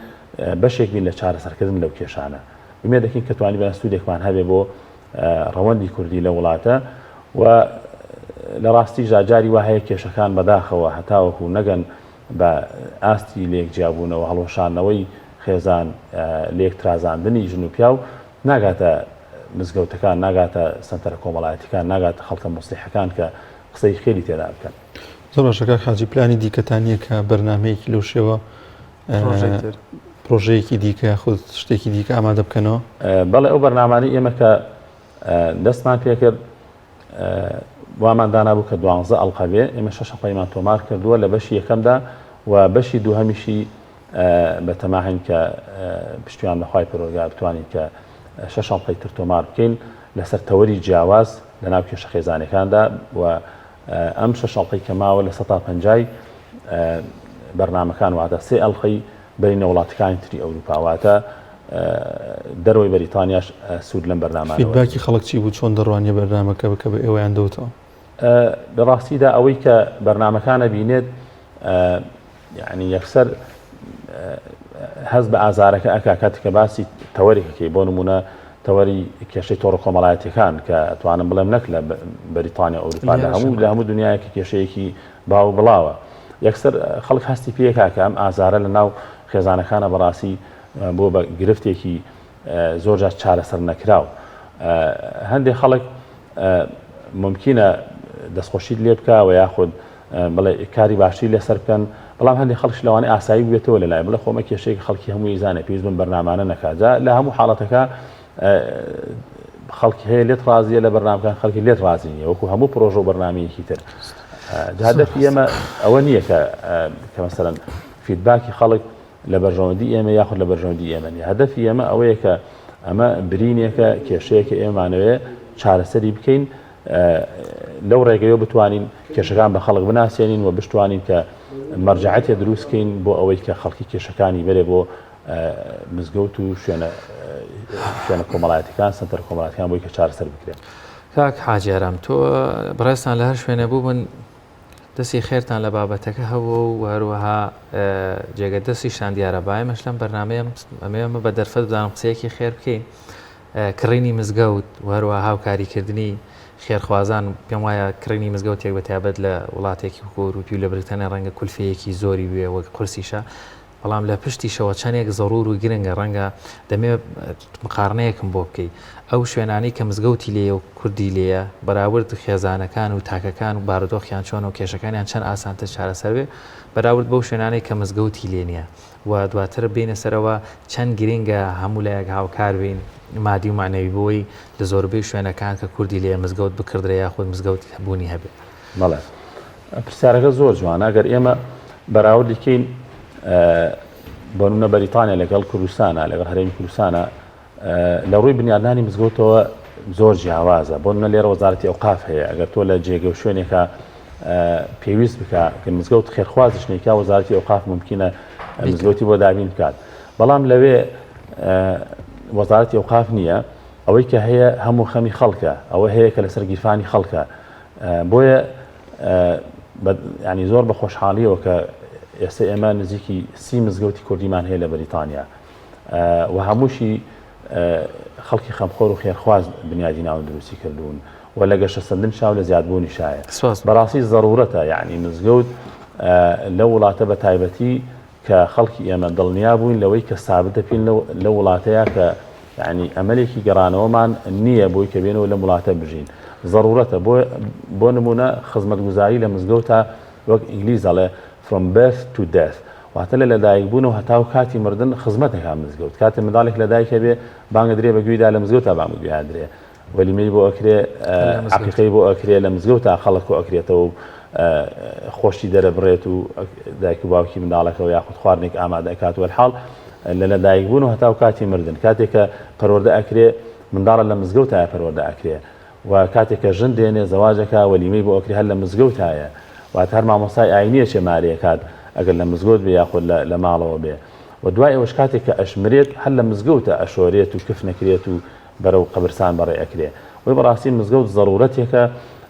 بەشێک بین لە چارەسەرکردن لەو کێشانە ئومێد دەکەین کە توانیبان سوودێکمان هەبێ بۆ ڕەوەندی کوردی لە وڵاتە و لە ڕاستیشدا جاری وا هەیە کێشەکان بەداخەوە هەتاوەکو نەگەن بە ئاستی لێک جیابوونەوە هەڵوەشاندنەوەی خێزان لێک ترازاندنی ژن و پیاو ناگاتە مزگەوتەکان ناگاتە سەنتەرە کۆمەڵایەتیکان ناگاتە خەڵکە موسلیحەکان کە قسەی خێری تێدا بکەن. زۆر باشە کاک حاجی پلانی دیکەتان نییە کە بەرنامەیەکی لەو شێوە پرۆژەیەکی دیکە یاخود شتێکی دیکە ئامادە بکەنەوە؟ بەڵێ ئەو بەرنامانەی ئێمە کە دەستمان پێکرد وامان دانابوو کە دوانزە ئەڵقە بێ، ئێمە شەش ئەڵقەیمان تۆمار کردووە لە بەشی یەکەمدا و بەشی دووهەمیشی بە تەماحین کە پشتیوان لە خوای پەروەردگار بتوانین کە شەش ئەڵقەی تر تۆمار بکەین لەسەر تەوەری جیاواز لە ناو کێشە خێزانەکاندا و ئەم شەش ئەڵقەی کە ماوە لە سەتا پەنجای بەرنامەکان واتە سێ ئەڵقەی بەرینە وڵاتەکانی تری ئەوروپا واتە دەرەوەی بەریتانیاش سوود لەم بەرنامانە feedback ی خەڵک چی بوو چۆن دەڕوانیە بەرنامەکە بکە بە ئێوەیان دەوتەوە؟ لە ڕاستیدا ئەوەی کە بەرنامەکانە بینێت یعنی یەکسەر هەست بە ئازارەکە ئەکا کاتێک کە باسی تەوەرێکەکەی بۆ نمونە تەوەری کێشەی تۆڕە کۆمەڵایەتیەکان کە ئەتوانم بڵێم نەک لە بەریتانیا ئەوروپا لە هەموو لە هەموو دنیایەکی کێشەیەکی باو بڵاوە یەکسەر خەڵک هەستی پێکا کە ئەم ئازارە لە ناو خێزانەکانە بەڕاستی بۆ بە گرفتێکی زۆر جار چارەسەر نەکراو هەندێک خەڵک ممکنە دەستخۆشیت لێ بکە و یاخود بڵێ کاری باشی لەسەر بکەن بەڵام هەندێک خەڵکش لەوانەیە ئاسایی بێتەوە لە لای بڵێ خۆمە کێشەیەکی خەڵکی هەموو ئیزانێ پێویست بم بەرنامانە نەکات جا لە هەموو حاڵەتەکە خەڵکی هەیە لێت ڕازیە لە بەرنامەکان خەڵکی لێت ڕازی نییە وەکو هەموو پرۆژە و بەرنمەیەکی تر هەدەفی ئێمە ئەوە نییە کە کە مەسەلەن feedback ی خەڵک لە بەرژەوەندی ئێمە یاخود لە بەرژەوەندی ئێمە نیە هەدەفی ئێمە ئەوەیە کە ئەمە برینێکە کێشەیەکە ئێمانەوێ چارەسەری بکەین لەو ڕێگەیەوە بتوانین کێشەکان بە خەڵک بناسێنین و بشتوانین کە مەرجەعەتێ دروستکەین بۆ ئەوەی کە خەڵکی کێشەکانی بەرێ بۆ مزگەوت و شوێنە شوێنە کۆمەڵایەتەکان سنتەر کۆمەڵاتەکان بۆی کە چارەسەر بکرێن. کاک حاجی ئارام تۆ بەڕێزتان لە هەر شوێنێ بووبن دەستی خێرتان لە بابەتەکە هەبووە و هەروەها جێگە دەستیشتان دیارە با ئێمەش لەم بەرنمەیە ئەمێمە بە دەرفەت بزانم قسەیەکی خێر بکەین کڕینی مزگەوت و هەروەها هاوکاریکردنی خێرخوازان، پێم وایە کڕینی مزگەوتێک بە تایبەت لە وڵاتێکی وەکو ئەوروپی و لە بریتانیا ڕەنگە کولفەیەکی زۆری بوێ وەک قورسیشە، بەڵام لە پشتیشەوە چەندێک زەڕوور و گرنگە، ڕەنگە دەمێ مقارنەیەکم بۆ بکەی ئەو شوێنانەی کە مزگەوتی لێیە و کوردی لێیە بەراورد خێزانەکان و تاکەکان و بارودۆخیان چۆنە و کێشەکانیان چەند ئاسانتر چارەسەر بێ بەراورد بەو شوێنانەی کە مزگەوتی لێ نییە. و دواتر بێینە سەرەوە چەند گرنگە هەموو لایەک هاوکار بین مادی و مەعنەوی بۆی لە زۆربەی شوێنەکان کە کوردی لێیە مزگەوت بکڕدرێ یاخود مزگەوت بوونی هەبێ. بەڵێ پرسیارەکە زۆر جوانە گەر ئێمە بەراوردی کەین بۆ نمونە بەریتانیا لەگەڵ کوردستانە لەگەڵ هەرێمی کوردستانە لە ڕووی بنیادنانی مزگەوتەوە زۆر جیاوازە بۆ نمونە لێرە وەزارەتی ئەوقاف هەیە ئەگەر تۆ لە جێگە و شوێنێکە پێویست بکە کە مزگەوت خێرخوازش نیکا وەزارەتی ئەوقاف ممکنە مزگەوتی بۆ دابین بکات بەڵام لەوێ وەزارەتی ئەوقاف نییە ئەوەی کە هەیە هەموو خەمی خەڵکە ئەوە هەیە کە لەسەر گیرفانی خەڵکە بۆیە ینی زۆر بە خۆشحاڵیەوە کە ئێستا ئێمە نزیکی سی مزگەوتی کوردیمان هەیە لە بەریتانیا و هەمووشی خەڵکی خەمخۆر و خێرخواز بنیادی ناون دروستی کردوون و لە گەشەسەندن شا و لە زیادبوونی شایە بەڕاستی زەرورەتە یعنی مزگەوت لەو وڵاتە بە تایبەتی کە خەڵکی ئێمە دڵنیا بووین لەوەی کە سابتە پین لەو وڵاتەیە کە یعنی ئەمەلێکی گەڕانەوەمان نییە بۆی کە بێنەوە لەم وڵاتە بژین زەرورەتە بۆ بۆ نمونە خزمەتگوزاری لە مزگەوتە وەک ئینگلیز ئەڵێ From birth to death واتە لە لەدایکبوون و هەتاو کاتی مردن خزمەت ئەکا مزگەوت کاتێ منداڵێک لەدایک ئەبێ بانگ ئەدرێ بە گوێیدا لە مزگەوتا بانگ بە گوێیا ئەدرێ وەلیمەی بۆ ئەکرێ عەقیقەی بۆ ئەکرێ لە مزگەوتا خەڵک کۆ ئەکرێتەوە و خۆشی دەرەبڕێت و دایک و باوکی منداڵەکەەوە یاخود خواردنێک ئامادە ئەکات وەلحاڵ لە لەدایکبوون و هەتاو کاتی مردن کاتێک کە پەروەردە ئەکرێ منداڵە لە مزگەوتایە پەروەردە ئەکرێ و کاتێک کە ژن دێنێ زەواج ئەکا وەلیمەی بۆ ئەکرێ هەر لە مزگەوتایە واتە هەر مامۆستای ئاینی ئەچێ مارەی ئەکات ئەگەر لە مزگەوت بێ یاخود لە لە ماڵەوە بێ و دوای ئەوەش کاتێک کە ئەشمرێت هەر لە مزگەوتە ئەشۆرێت و کفن ئەکرێت و بەرەو قەبرسان بەڕێ ئەکرێ وەی بەڕاستی مزگەوت زەڕورەتێکە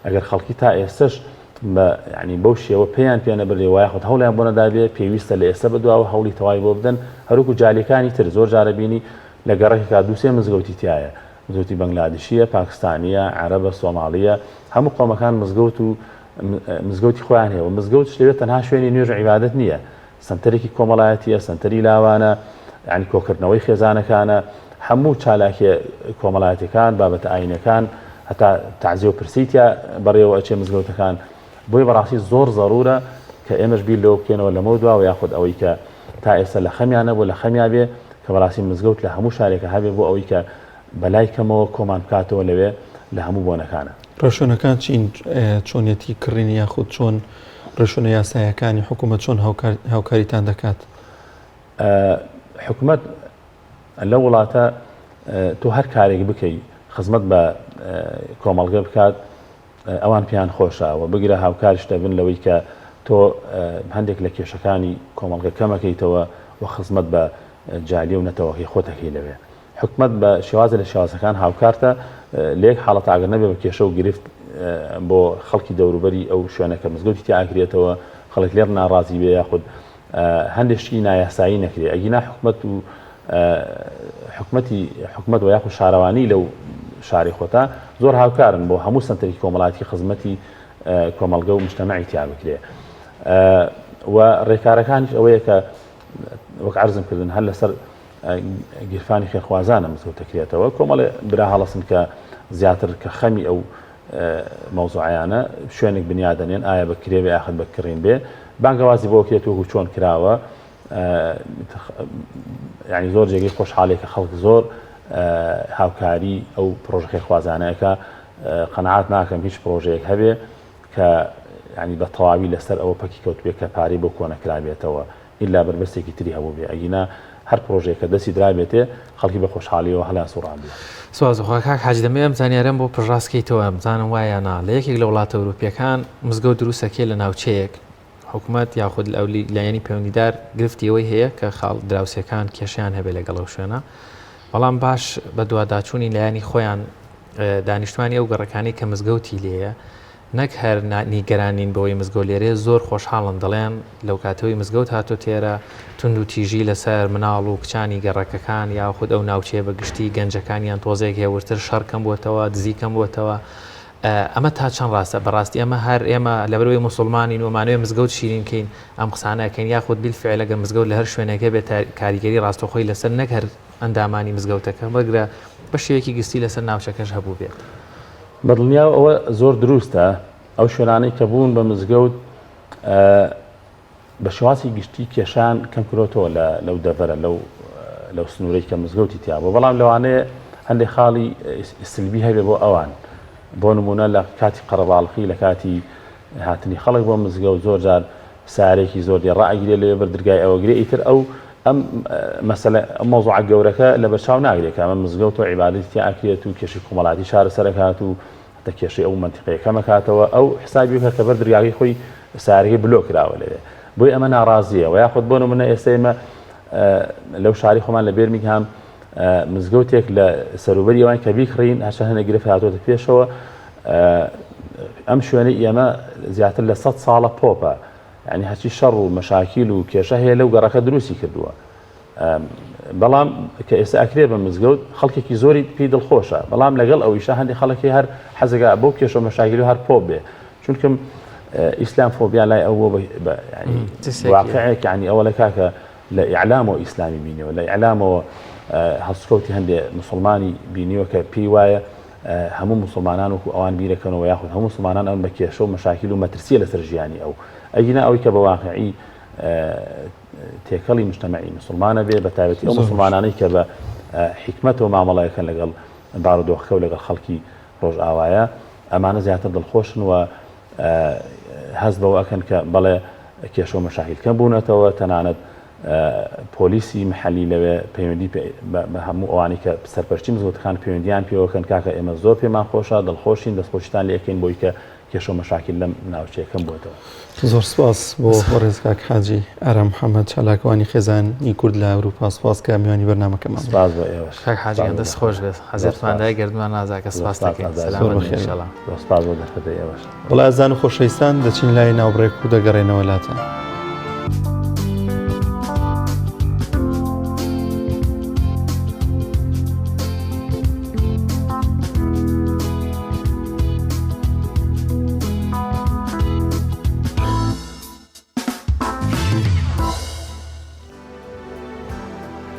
ئەگەر خەڵکی تا ئێستەش بە یعنی بەو شێوە پێیان پێ نەبردێ و یاخود هەوڵیان بۆ نەدابێ پێویستە لە ئێستا بەدواوە هەوڵی تەواوی بۆ بدەن هەروکو جالیەکانی تر زۆر جارە بینی لە گەڕەکێکا دوو سێ مزگەوتی تایە مزگەوتی بەنگلادشییە، پاکستانییە، عەرەبە، سۆماڵییە، هەموو قەومەکان مزگەوت و مزگەوتی خۆیان هەیە و مزگەوتش لەوێ تەنها شوێنی نوێژ و عیبادەت نییە، سەنتەرێکی کۆمەڵایەتییە، سەنتەری لاوانە، یانی کۆکردنەوەی خێزانەکانە، هەموو چالاکییە کۆمەڵایەتییەکان، بابەتە ئایینیەکان، هەتا تەعزیە و پرسەی تیا بەڕێوە ئەچێ مزگەوتەکان. بۆیە بەڕاستی زۆر زەروورە کە ئێمەش بیر لەوە بکەینەوە لەمەو دواوە یاخود ئەوەی کە تا ئێستا لە خەمیا نەبوو لە خەمیا بێ کە بەڕاستی مزگەوت لە هەموو شارێکا هەبێ بۆ ئەوەی کە بەلای کەمەوە کۆمان بکاتەوە لەوێ لە هەموو بۆنەکانە. ڕێوشوێنەکان چین چۆنیەتی کڕینی یاخود چۆن ڕێوشوێنە یاسایەکانی حکوومەت چۆن هاوکاریتان دەکات؟ حکومەت لەو وڵاتە تۆ هەر کارێک بکەی خزمەت بە کۆمەڵگە بکات ئەوان پێیان خۆشە و بگرە هاوکاریش دەبن لەوەی کە تۆ هەندێک لە کێشەکانی کۆمەڵگە کەمەکەیتەوە و خزمەت بە جالیە و نەتەوەکەی خۆتەکەی لەوێ. حکومەت بە شێوازە لە شێوازەکان هاوکارتە لە یەک حاڵەتا ئەگەر نەبێ بە کێشە و گرفت بۆ خەڵکی دەوروبەری ئەو شوێنە کە مزگەوتی تیا ئەکرێتەوە خەڵک لێڕ ناڕازی بێ یاخود هەندێک شتی نایاسایی نەکرێ ئەگینا حکومەت و حکومەتی حکومەت و یاخود شارەوانی لەو شاری خۆتا زۆر هاوکارن بۆ هەموو سنتەری کۆمەڵاتی خزمەتی کۆمەڵگە و مشتەمەعی تیا بکرێ و ڕێکارەکانیش ئەوەیە کە وەک عرضم کردن هەر لەسەر گیرفانی خێرخوازانە مزگەوت دەکرێتەوە کۆمەڵێ برا هەڵەسن کە زیاتر کە خەمی ئەو مەوزوعیانە شوێنێک بنیادەنێن ئایا بە کرێ بێ ئاخر بە کڕین بێ بانگەوازی بۆ کرێت وەکو چۆن کراوە ینی زۆر جێگەی خۆشحاڵێک کە خەڵک زۆر هاوکاری ئەو پرۆژە خێرخوازانەیەکە قەنعات ناکەم هیچ پرۆژەیەک هەبێ کە ینی بە تەواوی لەسەر ئەوە پەکی کەوتبێ کە پارەی بۆ کۆنەکرابێتەوە ئیلا بەربەستێکی تری هەبووبێ ئەگینا هەر پرۆژەیەک کە دەستی درابێتێ خەڵکی بە خۆشحاڵیەوە هەڵیان سوڕاندووە. سوپاس بۆ خوا کاک حاجی دەمەوێ ئەم زانیارەم بۆ پشتڕاست کەیتەوە بزانم وایە یا نا لە یەکێک لە وڵاتە ئەوروپیەکان مزگەوت دروست ئەکرێ لە ناوچەیەک حکومەت یاخود ئەولی لایەنی پەیوەندیدار گرفتی ئەوەی هەیە کە خاڵ دراوسێکان کێشیان هەبێ لەگەڵ ئەو شوێنە بەڵام باش بە دواداچوونی لایەنی خۆیان دانیشتوانی ئەو گەڕەکانی کە مزگەوتی لێیە نەک هەر نیگەران نین بەوەی مزگەوت لێرەیە، زۆر خۆشحاڵن دەڵێن لەوکاتەوەی مزگەوت هاتۆتە ئێرە توندوتیژی لەسەر مناڵ و کچانی گەڕەکەکان یاخود ئەو ناوچەیە بە گشتی گەنجەکانیان تۆزێک هێورتر شەڕ کەم بۆتەوە دزی کەم بۆتەوە ئەمە تا چەند ڕاستە بەڕاستی ئەمە هەر ئێمە لەبەرەوەی موسڵمانین و مانەوێ مزگەوت شیرین کەین ئەم قسانە ئەکەین یاخود بیلفعل ئەگەر مزگەوت لە هەر شوێنێک هەبێت کاریگەری ڕاستەوخۆی لەسەر نەک هەر ئەندامانی مزگەوتەکە بگرە بە شێوەیەکی گستی لەسەر ناوچەکەش هەبووبێت. بەدڵنیاوە ئەوە زۆر دروستە، ئەو شوێنانەی کە بوون بە مزگەوت بە شێوازی گشتی کێشان کەم کرۆتەوە لە لەو دەڤەرە لەو لەو سنوورەی کە مزگەوتی تیا بوو بەڵام لەوانەیە هەندێک خاڵی سلبی هەبێ بۆ ئەوان بۆ نمونە لە کاتی قەرەباڵخی لە کاتی هاتنی خەڵک بۆ مزگەوت زۆر جار سارێکی زۆر دێ ڕائەگرێ لەوێ بەر درگای ئەوە گرێ ئیتر ئەو ئەم مەسەلە ئەم مەوزوعە گەورەکە لەبەرچاو ناگرێ کە ئەمە مزگەوت و عیبادەتی تیا ئەکرێت و کێشەی کۆمەڵایەتی چارەسەر ئەکات و هەتا کێشەی ئەو مەنتیقەیە کەم ئەکاتەوە ئەو حسابی بکە کە بەر درگاکەی خۆی سارەکەی بلۆک کراوە لەوێ بۆی ئەمە ناڕازیە و یاخود بۆ نمونە ئێستا ئێمە لەو شاری خۆمان لە بێرمینگهام مزگەوتێک لە سەروبەری ئەوان کە بیکڕین هەرچەند هەندێک گرفت هاتۆتە پێشەوە ئەم شوێنەی ئێمە زیاتر لە سە ساڵە پۆپە یعنی هەرچی شەڕ و مەشاکیل و کێشە هەیە لەو گەڕەکە دروستی کردووە بەڵام کە ئێستا ئەکرێ بە مزگەوت خەڵکێکی زۆری پێی دڵخۆشە بەڵام لەگەڵ ئەویشە هەندێک خەڵکی هەر حەزەکە بۆ کێشە مەشاکیل و هەر پۆپ بێ چونکم ئیسلام فۆبیا لای ئەو بۆ واقعێک ینی ئەوە لە کاکە لە ئیعلامەوە ئیسلامی بینیوە، لە ئیعلامەوە هەڵسوکەوتی هەندێ موسڵمانی بینیوە کە پێی وایە هەموو موسڵمانان وەکو ئەوان بیرەکەنەوە یاخود هەموو موسڵمانان ئەون بە کێشە و مەشاکیل و مەترسیە لەسەر ژیانی ئەو ئەگینا ئەوەی کە بە واقعی تێکەڵی مجتەمەعی مسلمانە بێ بە تایبەتی ئەو مسلمانانەی کە بە حیکمەتەوە مامەڵەکەن لەگەڵ بارودۆخەکە و لەگەڵ خەڵکی ڕۆژئاوایە ئەمانە زیاتر دڵخۆشن و هەست بەوە ئەکەن کە بەڵێ کێشە و مەشاکیل کەم بوونەتەوە، تەنانەت پۆلیسی محەلی لەوێ پەیوەندی بە هەموو ئەوانەی کە سەرپەرشتی مزگەوتەکان پەیوەندیان پێوەکەن کاکە ئێمە زۆر پێمان خۆشە دڵخۆشین دەستخۆشیتان لێ ئەکەین بۆی کە کێشە و مەشاکیل لەم ناوچەیە کەم بووەتەوە. زۆر سپاس بۆ بەڕێز کاک حاجی ئارام محەمەد چالاکوانی خێزانی کورد لە ئەوروپا سپاس کە میوانی بەرنامەکەمان بوون. سپاس بۆ ئێوەش. کاک حاجی گیان دەست خۆش بێت عەزێتمان دای گەردنمان نازاکە سپاست دەکەین سەلامەت بن ئینشەڵا. زۆر سپاس بۆ دەرفەتەی ئێوەش. بەڵێ ئازیزان و خۆشەویستان دەچین لای ناوبڕێک و دەگەڕێنەوە لاتان.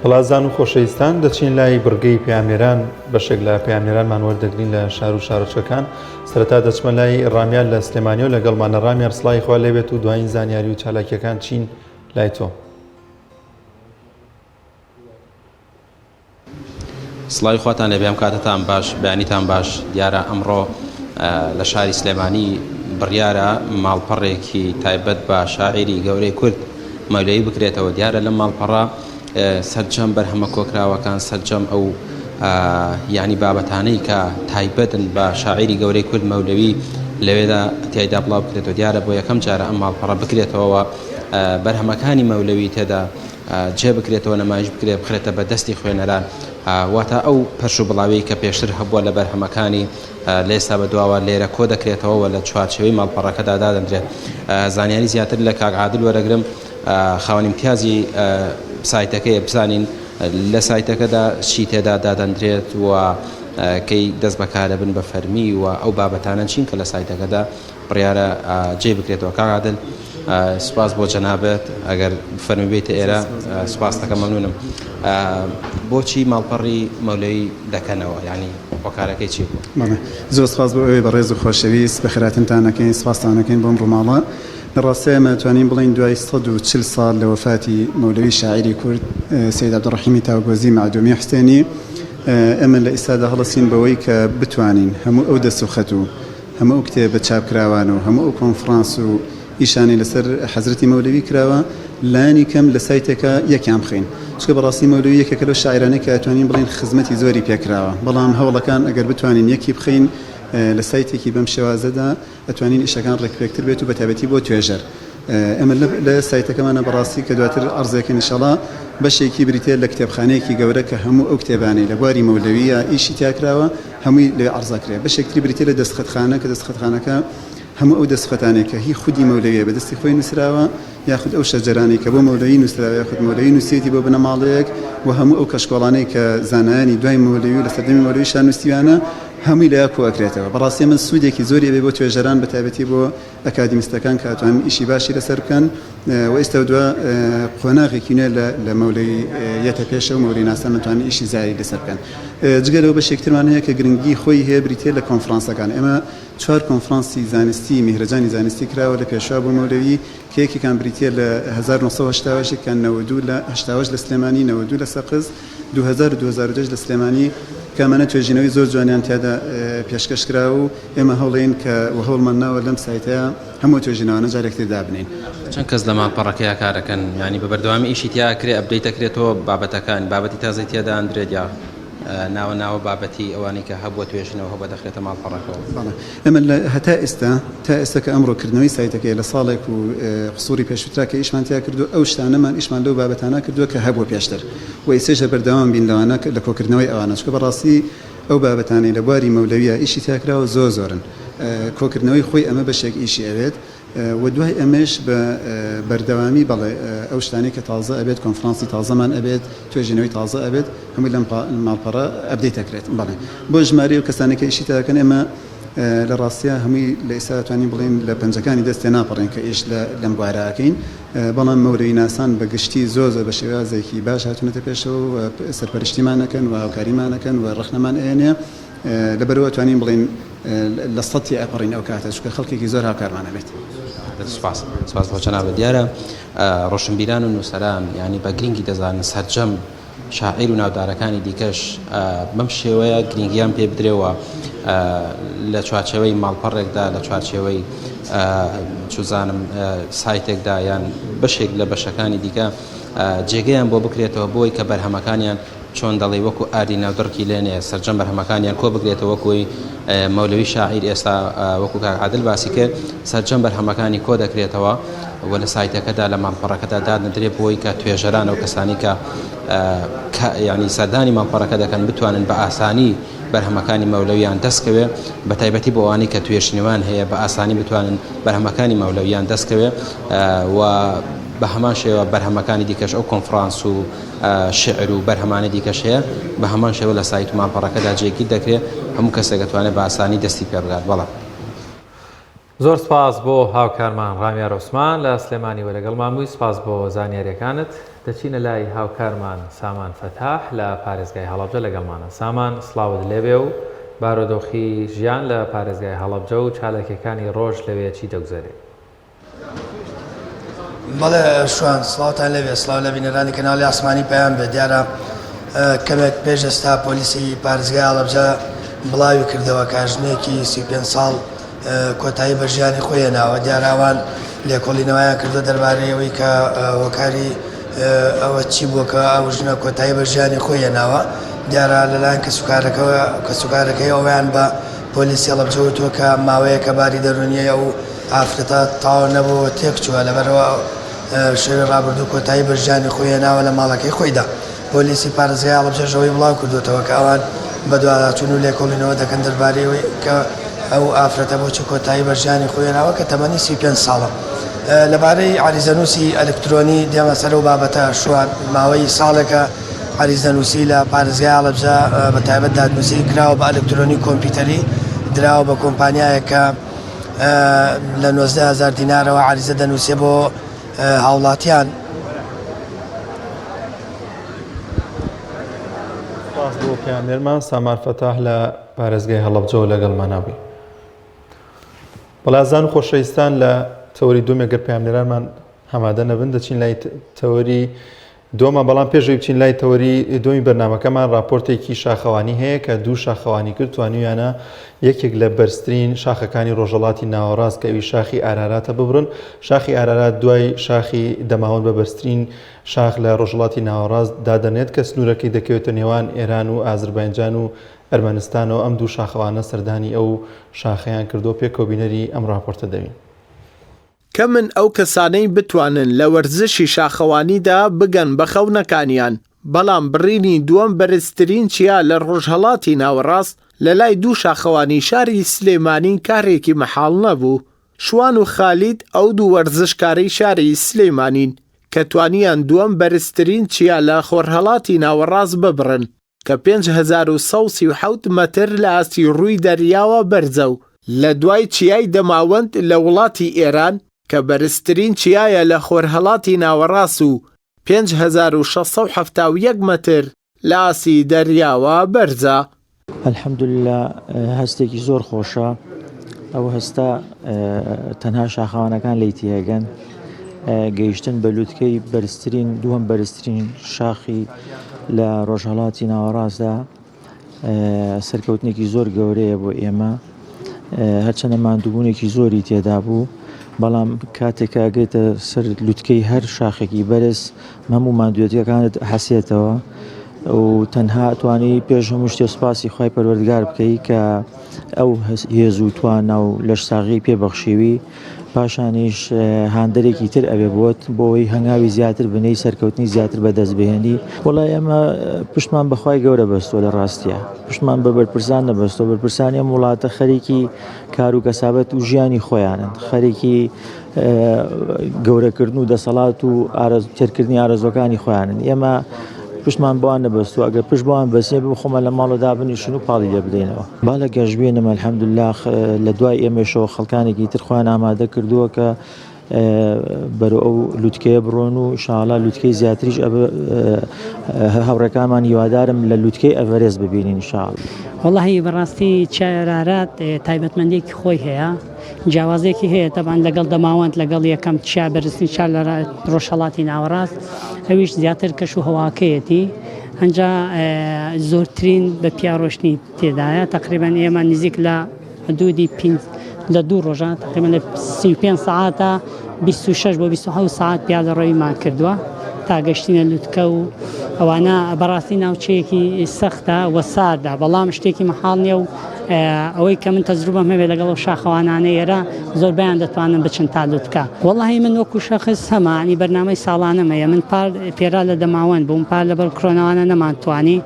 بەڵازان و خۆشەویستان دەچین لای بڕگەی پەیامنێران بەشێک لە پەیامنێرانمان وەردەگرین لە شار و شارۆچکەکان سەرەتا دەچمە لای ڕامیار لە سلێمانی و لەگەڵمانە ڕامیار سڵاوی خوا لێبێت و دوایین زانیاری و چالاکیەکان چین لای تۆ؟ سڵاوی خواتان لێبێ ئەم کاتەتان باش بەیانیتان باش دیارە ئەمڕۆ. لە شاری سلێمانی بڕیارە ماڵپەڕێکی تایبەت بە شاعیری گەورەی کورد مەولەوی بکرێتەوە، دیارە لەم ماڵپەڕە سەرجەم بەرهەمە کۆکراوەکان، سەرجەم ئەو یانی بابەتانەی کە تایبەتن بە شاعیری گەورەی کورد مەولەوی لەوێدا تیایدا بڵاو بکرێتەوە. دیارە بۆ یەکەم جارە ئەم ماڵپەڕە بکرێتەوە بەرهەمەکانی مەولەوی تێدا جێ بکرێتەوە، نمایش بکرێت، بخرێتە بە دەستی خوێنەران. واتە ئەو پەرش و بڵاویەی کە پێشتر هەبووە لە بەرهەمەکانی لە ئێستا بە دواوە لێرە کۆ دەکرێتەوە و لە چوارچێوەی ماڵپەڕەکەدا دادەندرێت. زانیاری زیاتر لە کاک عادل وەرەگرم خاوەن ئیمتیازی سایتەکەیە بزانین لە سایتەکەدا چی تێدا دادەندرێت و کەی دەست بەکارەبن بە فەرمی و ئەو بابەتانە چین کە لە سایتەکەدا بڕیارە جێی بکرێتەوە. کاک عادل سوپاس بۆ جەنابت ئەگەر فەرمی بێیتە ئێرە سوپاست دەکەم مەمنونم. بۆچی ماڵپەڕی مەولەوی دەکەنەوە یانی هۆکارەکەی چی بوو؟ بەڵێ زۆر سوپاس بۆ ئێوەی بەڕێز و خۆشەویست بەخێرهاتنتان ئەکەین سوپاستان ئەکەین بۆم ڕووماڵە لە ڕاستیا ئێمە ئەتوانین بڵێین دوای 140 ساڵ لە وەفاتی مەولەوی شاعیری کورد سەید عەبدولڕەحیمی تاوگۆزی مەعدومی حوسێنی ئێمە لە ئیستادا هەڵەسین بەوەی کە بتوانین هەموو ئەو دەست و خەت و هەموو ئەو کتێبە چاپکراوانە و هەموو ئەو کۆنفڕانس و ئیشانەی لەسەر حەزرەتی مەولەوی کراوە لایەنی کەم لە سایتێکا یەکیان بخەین چونکە بەڕاستی مەولەوی یەکێکە لەو شاعیرانەی کە ئەتوانین بڵێین خزمەتی زۆری پێکراوە بەڵام هەوڵەکان ئەگەر بتوانین یەکی بخەین لە سایتێکی بەم شێوازەدا ئەتوانین ئیشەکان ڕێکپێکتر بێت و بەتایبەتی بۆ توێژەر ئێمە لە سایتەکەمانە بەڕاستی کە دواتر عەرزێکن ئیشەڵا بەشێکی بریتیە لە کتێبخانەیەکی گەورە کە هەموو ئەو کتێبانەی لە بواری مەولەویە ئیشی تیاکراوە هەمووی لەوێ عەرز ئەکرێ. بەشێک تری بریتیە لە دەستخەتخانە کە دەستخەتخانەکە هەموو ئەو دەستخەتانەی کە هی خودی مەولەویە بە دەستی خۆی نووسراوە یاخود ئەو شەجەرانەی کە بۆ مەولەوی نووسراوە یاخود مەولەوی نووسیەتی بۆ بنەماڵەیەک و هەموو ئەو کەشکۆڵانەی کە زانایانی دوای مەولەوی و لە سەردەمی مەولەویشا نووسیویانە هەمووی لەیا کۆ ئەکرێتەوە. بەڕاستی ئەمە سوودێکی زۆری ئەبێ بۆ توێژەران بە تایبەتی بۆ ئەکادیمیستەکان کە ئەتوانن ئیشی باشی لەسەر بکەن و ئێستا دوا قۆناغێکی نوێ لە مەولەوی یەتە پێشەوە مەولەوی ناسان ئەتوانن ئیشی زیایی لەسەر بکەن. جگە لەوە بەشێک ترمان هەیە کە گرنگی خۆی هەیە بریتیە لە کۆنفرانسەکان ئێمە چوار کۆنفرانسی زانستی میهرەجانی زانستی کراوە لە پێشوا بۆ مەولەوی کە یەکێکان بریتیە لە 1988 یەکێکان 92 لە 88 لە سلێمانی 92 لە سەقز 2000 و 2002 لە سلێمانی کە ئەمانە توێژینەوەی زۆر جوانیان تیادا پێشکەش کرا و ئێمە هەوڵین کە و هەوڵمان ناوە لەم سایتەیا هەموو توێژینەوانە جارێک تر دابنێین. چەند کەس لە ماڵپەڕەکەیا کارەکەن یانی بە بەردەوامی ئیشی تیا ئەکرێ update ئەکرێتەوە بابەتەکان بابەتی تازەی تیا دائەندرێت یا ناوە ناوە بابەتی ئەوانەی کە هەبووە توێژینەوە هەبووە دەخرێتە ماڵپەڕەکەوە؟ بەڵێ ئێمە لە هەتا ئێستا تا ئێستا کە ئەمڕۆ کردنەوەی سایتەکەیە لە ساڵێک و قسوڕی پێشووترا کە ئیشمان تیا کردووە ئەو شتانەمان ئیشمان لەو بابەتانە کردووە کە هەبووە پێشتر و ئێستەش هەر بەردەوام بین لەوانە لە کۆکردنەوەی ئەوانە چونکە بەڕاستی ئەو بابەتانەی لە بواری مەولەوییا ئیشی تیا کراوە زۆر زۆرن کۆکردنەوەی خۆی ئەمە بەشێک ئیشی ئەوێت و دوای ئەمەش بە بەردەوامی بەڵێ ئەو شتانەی کە تازە ئەبێت کۆنفرانسی تازەمان ئەبێت توێژینەوەی تازە ئەبێت هەمووی لەم ماڵپەڕە update ئەکرێت بەڵێ بۆ ژمارەی ئەو کەسانەی کە ئیشی تیا دەکەن ئێمە لە ڕاستیا هەمووی لە ئێستا ئەتوانین بڵێین لە پەنجەکانی دەست تێناپەڕین کە ئیش لە لەم بوارە ئەکەین بەڵام مەولەویناسان بە گشتی زۆر زۆر بە شێوازێکی باش هاتوونەتە پێشەوە و سەرپەرشتیمان ئەکەن و هاوکاریمان ئەکەن و ڕەخنەمان ئەیەنێ لەبەرئەوە ئەتوانین بڵێین لە سەد تێئەپەڕین ئەو کاتە چونکە خەڵکێکی زۆر هاوکارمان ئەبێت. سوپاس سوپاس بۆ جەنابت. دیارە ڕۆشنبیران و نووسەران یانی بە گرینگی دەزانن سەرجەم شاعیر و ناودارەکانی دیکەش بەم شێوەیە گرینگیان پێ بدرێ و لە چوارچێوەی ماڵپەڕێکدا لە چوارچێوەی چوزانم سایتێکدا یان بەشێک لە بەشەکانی دیکە جێگەیان بۆ بکرێتەوە بۆی کە بەرهەمەکانیان چۆن دەڵێی وەکو ئاردی ناو دڕکی لێنێ سەرجەم بەرهەمەکانیان کۆ بکرێتەوە وەکوی مەولەوی شاعیر ئێستا وەکو کاک عادل باسی کرد سەرجەم بەرهەمەکانی کۆ دەکرێتەوە و لە سایتەکەدا لە ماڵپەڕەکەدا دادنەدرێ بۆی کە توێژەران و کەسانی کە ینی سەردانی ماڵپەڕەکە دەکەن بتوانن بە ئاسانی بەرهەمەکانی مەولەویان دەستکەوێ بە تایبەتی بۆ ئەوانەی کە توێژینەوەیان هەیە بە ئاسانی بتوانن بەرهەمەکانی مەولەویان دەستکەوێ و بە هەمان شێوە بەرهەمەکانی دیکەش ئەو کۆنفرانس و شیعر و بەرهەمانەی دیکەش هەیە بە هەمان شێوە لە سایت و ماڵپەڕەکەدا جێگیر دەکرێت هەموو کەسێک دەتوانێت بە ئاسانی دەستی پێ بگات بەڵێ. زۆر سپاس بۆ هاوکارمان ڕامیار عوسمان لە سلێمانیوە لەگەڵمان بووی سپاس بۆ زانیاریەکانت دەچینە لای هاوکارمان سامان فەتاح لە پارێزگای هەڵەبجە لەگەڵمانە سامان سڵاوت لێبێ و بارۆدۆخی ژیان لە پارێزگای هەڵەبجە و چالاکیەکانی ڕۆژ لەوێ چی دەگوزەرێ؟ بەڵێ شوان سڵاوتان لێبێ سڵاو لە بینەرانی کەناڵی ئاسمانی پەیام بێ دیارە کەمێک پێش ئێستا پۆلیسی پارێزگای هەڵەبجە. بڵاوی کردەوە کە ژنێکی 35 ساڵ کۆتایی بە ژیانی خۆی هێناوە، دیارە ئەوان لێکۆڵینەوەیان کردووە دەربارەی ئەوەی کە هۆکاری ئەوە چی بووە کە ئەو ژنە کۆتایی بە ژیانی خۆی هێناوە، دیارە لەلایەن کەسوکارەکەوە کەسوکارەکەی ئەویان بە پۆلیسی هەڵەبجە وتووە کە ماوەیەکە باری دەروونیی ئەو ئافرەتە تەواو نەبووە و تێکچووە، لەبەرئەوە شەوی ڕابردوو کۆتایی بە ژیانی خۆی هێناوە لە ماڵەکەی خۆیدا. پۆلیسی پارێزگای هەڵەبجەش ئەوەی بڵاوکردووەتەوە کە ئەوان بەدواداچوون و لێکۆڵینەوە دەکەن دەربارەی ئەوەی کە ئەو ئافرەتە بۆچی کۆتایی بە ژیانی خۆی هێناوە کە تەمەنی 35 ساڵە. لەبارەی عەریزەنووسی ئەلکترۆنی دێمە سەر ئەو بابەتە شوان ماوەی ساڵێکە عەریزەنووسی لە پارێزگای هەڵەبجە بە تایبەت دادنووسی کراوە بە ئەلکترۆنی کۆمپیوتەری دراوە بە کۆمپانیایەک کە لە 19 هەزار دینارەوە عەریزە دەنووسێ بۆ هاوڵاتیان. سپاس بۆ پەیامنێرمان سامان فەتاح لە پارێزگای هەڵەبجەوە لەگەڵمانا بووی. بەڵێ ئازیزان و خۆشەویستان لە تەوەری دووەم گەر پەیامنێرانمان ئامادە نەبن دەچین لای تەوەری دۆما بەڵام پێش ئەوەی بچین لای تەوەری دۆمی بەرنامەکەمان راپۆرتێکی شاخەوانی هەیە کە دوو شاخەوانی کرد توانیویانە یەکێک لە بەرزترین شاخەکانی ڕۆژەڵاتی ناوەڕاست کە ئەوی شاخی ئاراراتە ببڕن شاخی ئارارات دوای شاخی دەماوەند بە بەرزترین شاخ لە ڕۆژەڵاتی ناوەڕاست دادەنێت کە سنوورەکەی دەکەوێتە نێوان ئێران و ئازربایجان و ئەرمەنستانەوە ئەم دوو شاخەوانە سەردانی ئەو شاخەیان کردووە پێکەوە بینەری ئەم راپۆرتە دەبین. کەمن ئەو کەسانەی بتوانن لە وەرزشی شاخەوانیدا بگەن بە خەونەکانیان، بەڵام بڕینی دووەم بەرزترین چیا لە ڕۆژهەڵاتی ناوەڕاست لەلای دوو شاخەوانی شاری سلێمانی کارێکی مەحاڵ نەبوو. شوان و خالید ئەو دوو وەرزشکارەی شاری سلێمانین کە توانیان دووەم بەرزترین چیا لە خۆرهەڵاتی ناوەڕاست ببڕن. کە 5137 مەتر لە ئاستی ڕووی دەریاوە بەرزە و لە دوای چیای دەماوەند لە وڵاتی ئێران کە بەرزترین چیایە لە خۆرهەڵاتی ناوەڕاست و 5671 مەتر لە ئاستی دەریاوە بەرزە. الحمدللە هەستێکی زۆر خۆشە ئەو هەستە تەنها شاخەوانەکان لێی تێگەن گەیشتن بە لوتکەی بەرزترین دووەم بەرزترین شاخی لە ڕۆژهەڵاتی ناوەڕاستدا سەرکەوتنێکی زۆر گەورەیە بۆ ئێمە هەرچەندە ماندووبوونێکی زۆری تێدا بوو بەڵام کاتێک کە ئەگەیتە سەر لوتکەی هەر شاخێکی بەرز هەموو ماندوێتیەکانت حەسێتەوە و تەنها توانی پێش هەموو شتێ سوپاسی خوای پەروەردگار بکەی کە ئەو هێز و توانا و لەشساغی پێ بەخشیوی پاشانیش هاندەرێکی تر ئەوێ بۆت بۆی هەنگاوی زیاتر بنەی سەرکەوتنی زیاتر بەدەست بهێنی وڵای ئێمە پشتمان بەخوای گەورە بەستۆ لە ڕاستە پشتمان بە بەرپرسان نەبەستۆ بەرپرسانی ئەم وڵاتە خەریکی کار و کەسابەت و ژیانی خۆیانن خەریکی گەورەکردن و دەسەڵات و تێرکردنی ئارەزوەکانی خۆیانن ئێمە پشتمان بەوان نەبەستووە ئەگەر پشت بەوان بەسێ بۆ خۆمان لە ماڵە دابنیشن و پاڵی لێ بدەینەوە با لە گەشبینم الحمدلله لە دوای ئێمەشەوە خەڵکانێکی تر خۆیان ئامادە کردووە کە بەرەو ئەو لوتکەیە بڕۆن و ئینشاءاللە لوتکەی زیاتریش هاوڕێکانمان هیوادارم لە لوتکەی ئەڤەرێست ببینین ئینشاءاللە. وەڵاهی بەڕاستی چای ئارارات تایبەتمەندیەکی خۆی هەیە جیاوازیەکی هەیە تەبان لەگەڵ دەماوەند لەگەڵ یەکەم چیا بەرزترین چیا لە ڕۆژهەڵاتی ناوەڕاست ئەویش زیاتر کەش و هەواکەیەتی ئەنجا زۆرترین بە پیا ڕۆشتنی تێدایە تقریبان ئێمە نزیک لە حدودی پینج لە دوو ڕۆژە تقریبا لە 35 سەعاتە 26 بۆ 27 سەعات پیادە ڕەویمان کردووە تا گەشتینە لوتکە و ئەوانە بەڕاستی ناوچەیەکی سەختە و ساردە بەڵام شتێکی مەحاڵ نییە و ئەوەی کە من تەجروبەم هەبێ لەگەڵ ئەو شاخەوانانە ئێرە زۆربەیان دەتوانن بچن تا لوتکە وەڵی من وەکو شەخس هەمانی بەرنامەی ساڵانەم هەیە من پار پێرا لە دەماوەند بووم پار لەبەر کرۆناوانە نەمانتوانی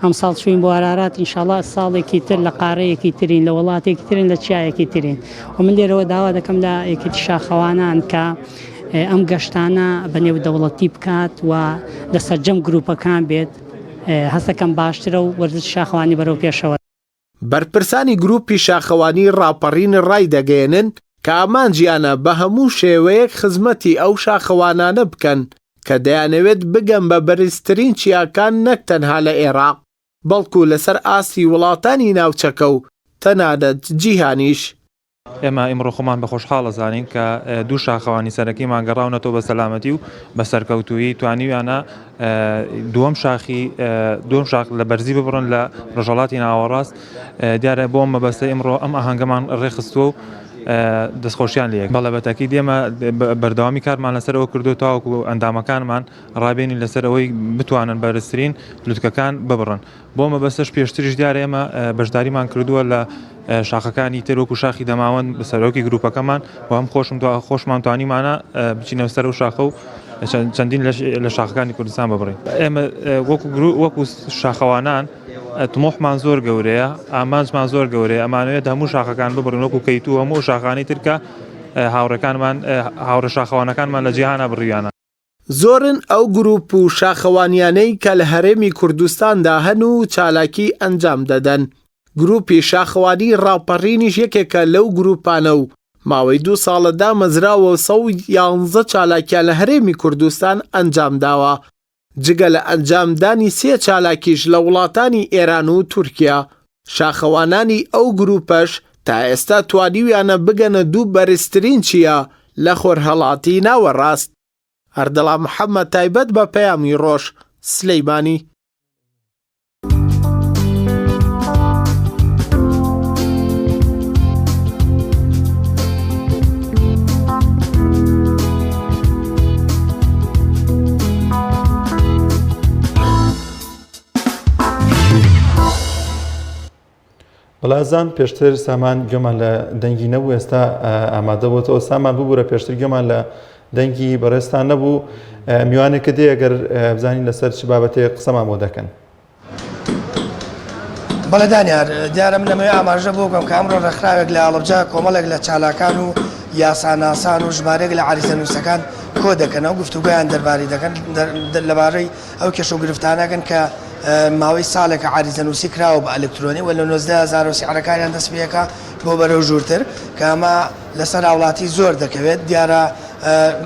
ئەمساڵ چووین بۆ ئارارات ئینشاڵا ساڵێکی تر لە قارەیەکی ترین لە وڵاتێکی ترین لە چیایەکی ترین و من لێرەوە داوا دەکەم لە یەکێتی شاخەوانان کە ئەم گەشتانە بە نێودەوڵەتی بکات و لە سەرجەم گروپەکان بێت هەستەکەم باشترە و وەرزش شاخەوانی بەرەو پێشەوە. بەرپرسانی گروپی شاخەوانی ڕاپەڕین ڕایدەگەیەنن کە ئامانجیانە بە هەموو شێوەیەک خزمەتی ئەو شاخەوانانە بکەن کە دەیانەوێت بگەن بە بەرزترین چیاکان نەک تەنها لە ئێراق بەڵکو لەسەر ئاستی وڵاتانی ناوچەکە و تەنانەت جیهانیش. ئێمە ئیمڕۆ خۆمان بە خۆشحاڵ ئەزانین کە دوو شاخەوانی سەرەکیمان گەڕاونەتەوە بە سەلامەتی و بە سەرکەوتوویی توانیویانە دووەم شاخی دووەم شاخ لە بەرزی ببڕن لە ڕۆژهەڵاتی ناوەڕاست دیارە بۆ مەبەستە ئیمڕۆ ئەم ئاهەنگەمان ڕێکخستووە و دەستخۆشیان لێ بەڵێ بەتەکید ئێمە بەردەوامی کارمان لەسەر ئەوە کردو تاوەکو ئەندامەکانمان ڕابێنین لەسەر ئەوەی بتوانن بەرزترین لوتکەکان ببڕن. بۆ مەبەستەش پێشتریش دیارە ئێمە بەشداریمان کردووە لە شاخەکانی تر وەکو شاخی دەماوەند بە سەرۆکی گروپەکەمان و هەم خۆشم خۆشمان توانیمانە بچینەوە سەر و شاخە و چەندین لە شاخەکانی کوردستان ببڕین ئێمە وەکو وەکو شاخەوانان تمۆحمان زۆر گەورەیە ئامانجمان زۆر گەورەیە ئەمانەوێت هەموو شاخەکان ببڕین وەکو کەیتو هەموو شاخانی ترکە هاوڕێکانمان هاوڕێ شاخەوانەکانمان لە جیهانە بڕیانە. زۆرن ئەو گروپ و شاخەوانیانەی کە لە هەرێمی کوردستاندا هەن و چالاکی ئەنجام دەدەن، گروپی شاخەوانی ڕاپەڕینیش یەکێکە لەو گروپانە و ماوەی دوو ساڵە دامەزراوە و 111 چالاکیان لە هەرێمی کوردستان ئەنجامداوە، جگە لە ئەنجامدانی سێ چالاکیش لە وڵاتانی ئێران و تورکیا. شاخەوانانی ئەو گروپەش تا ئێستا توانیویانە بگەنە دوو بەرزترین چیا لە خۆرهەڵاتی ناوەڕاست. ئەردەڵان محەممەد تایبەت بە پەیامی ڕۆژ، سلەیمانی. بەڵازان پێشتر سامان گوێمان لە دەنگی نەبوو ئێستا ئامادە بۆتەوە سامان ببوورە پێشتر گوێمان لە دەنگی بەڕێزتان نەبوو میوانێکە دێ ئەگەر بزانین لەسەر چ بابەتێک قسەمان بۆ دەکەن. بەڵێ دانیار، دیارە من ئەمەوێ ئاماژە بۆ بکەم کە ئەمڕۆ ڕێکخراوێک لە هەڵەبجە کۆمەڵێک لە چالاکان و یاساناسان و ژمارەیەک لە عەریزەنووسەکان کۆ دەکەنەوە گفتوگۆیان دەربارەی دەکەن لەبارەی ئەو کێشە و گرفتانەکەن کە ماوەی ساڵێکە عەریزەنووسی کراوە بە ئەلکترۆنی و لە 19 هەزار و سعرەکانیان دەست پێکا بۆ بەرەو ژوورتر کە ئەمە لەسەر هاوڵاتی زۆر دەکەوێت دیارە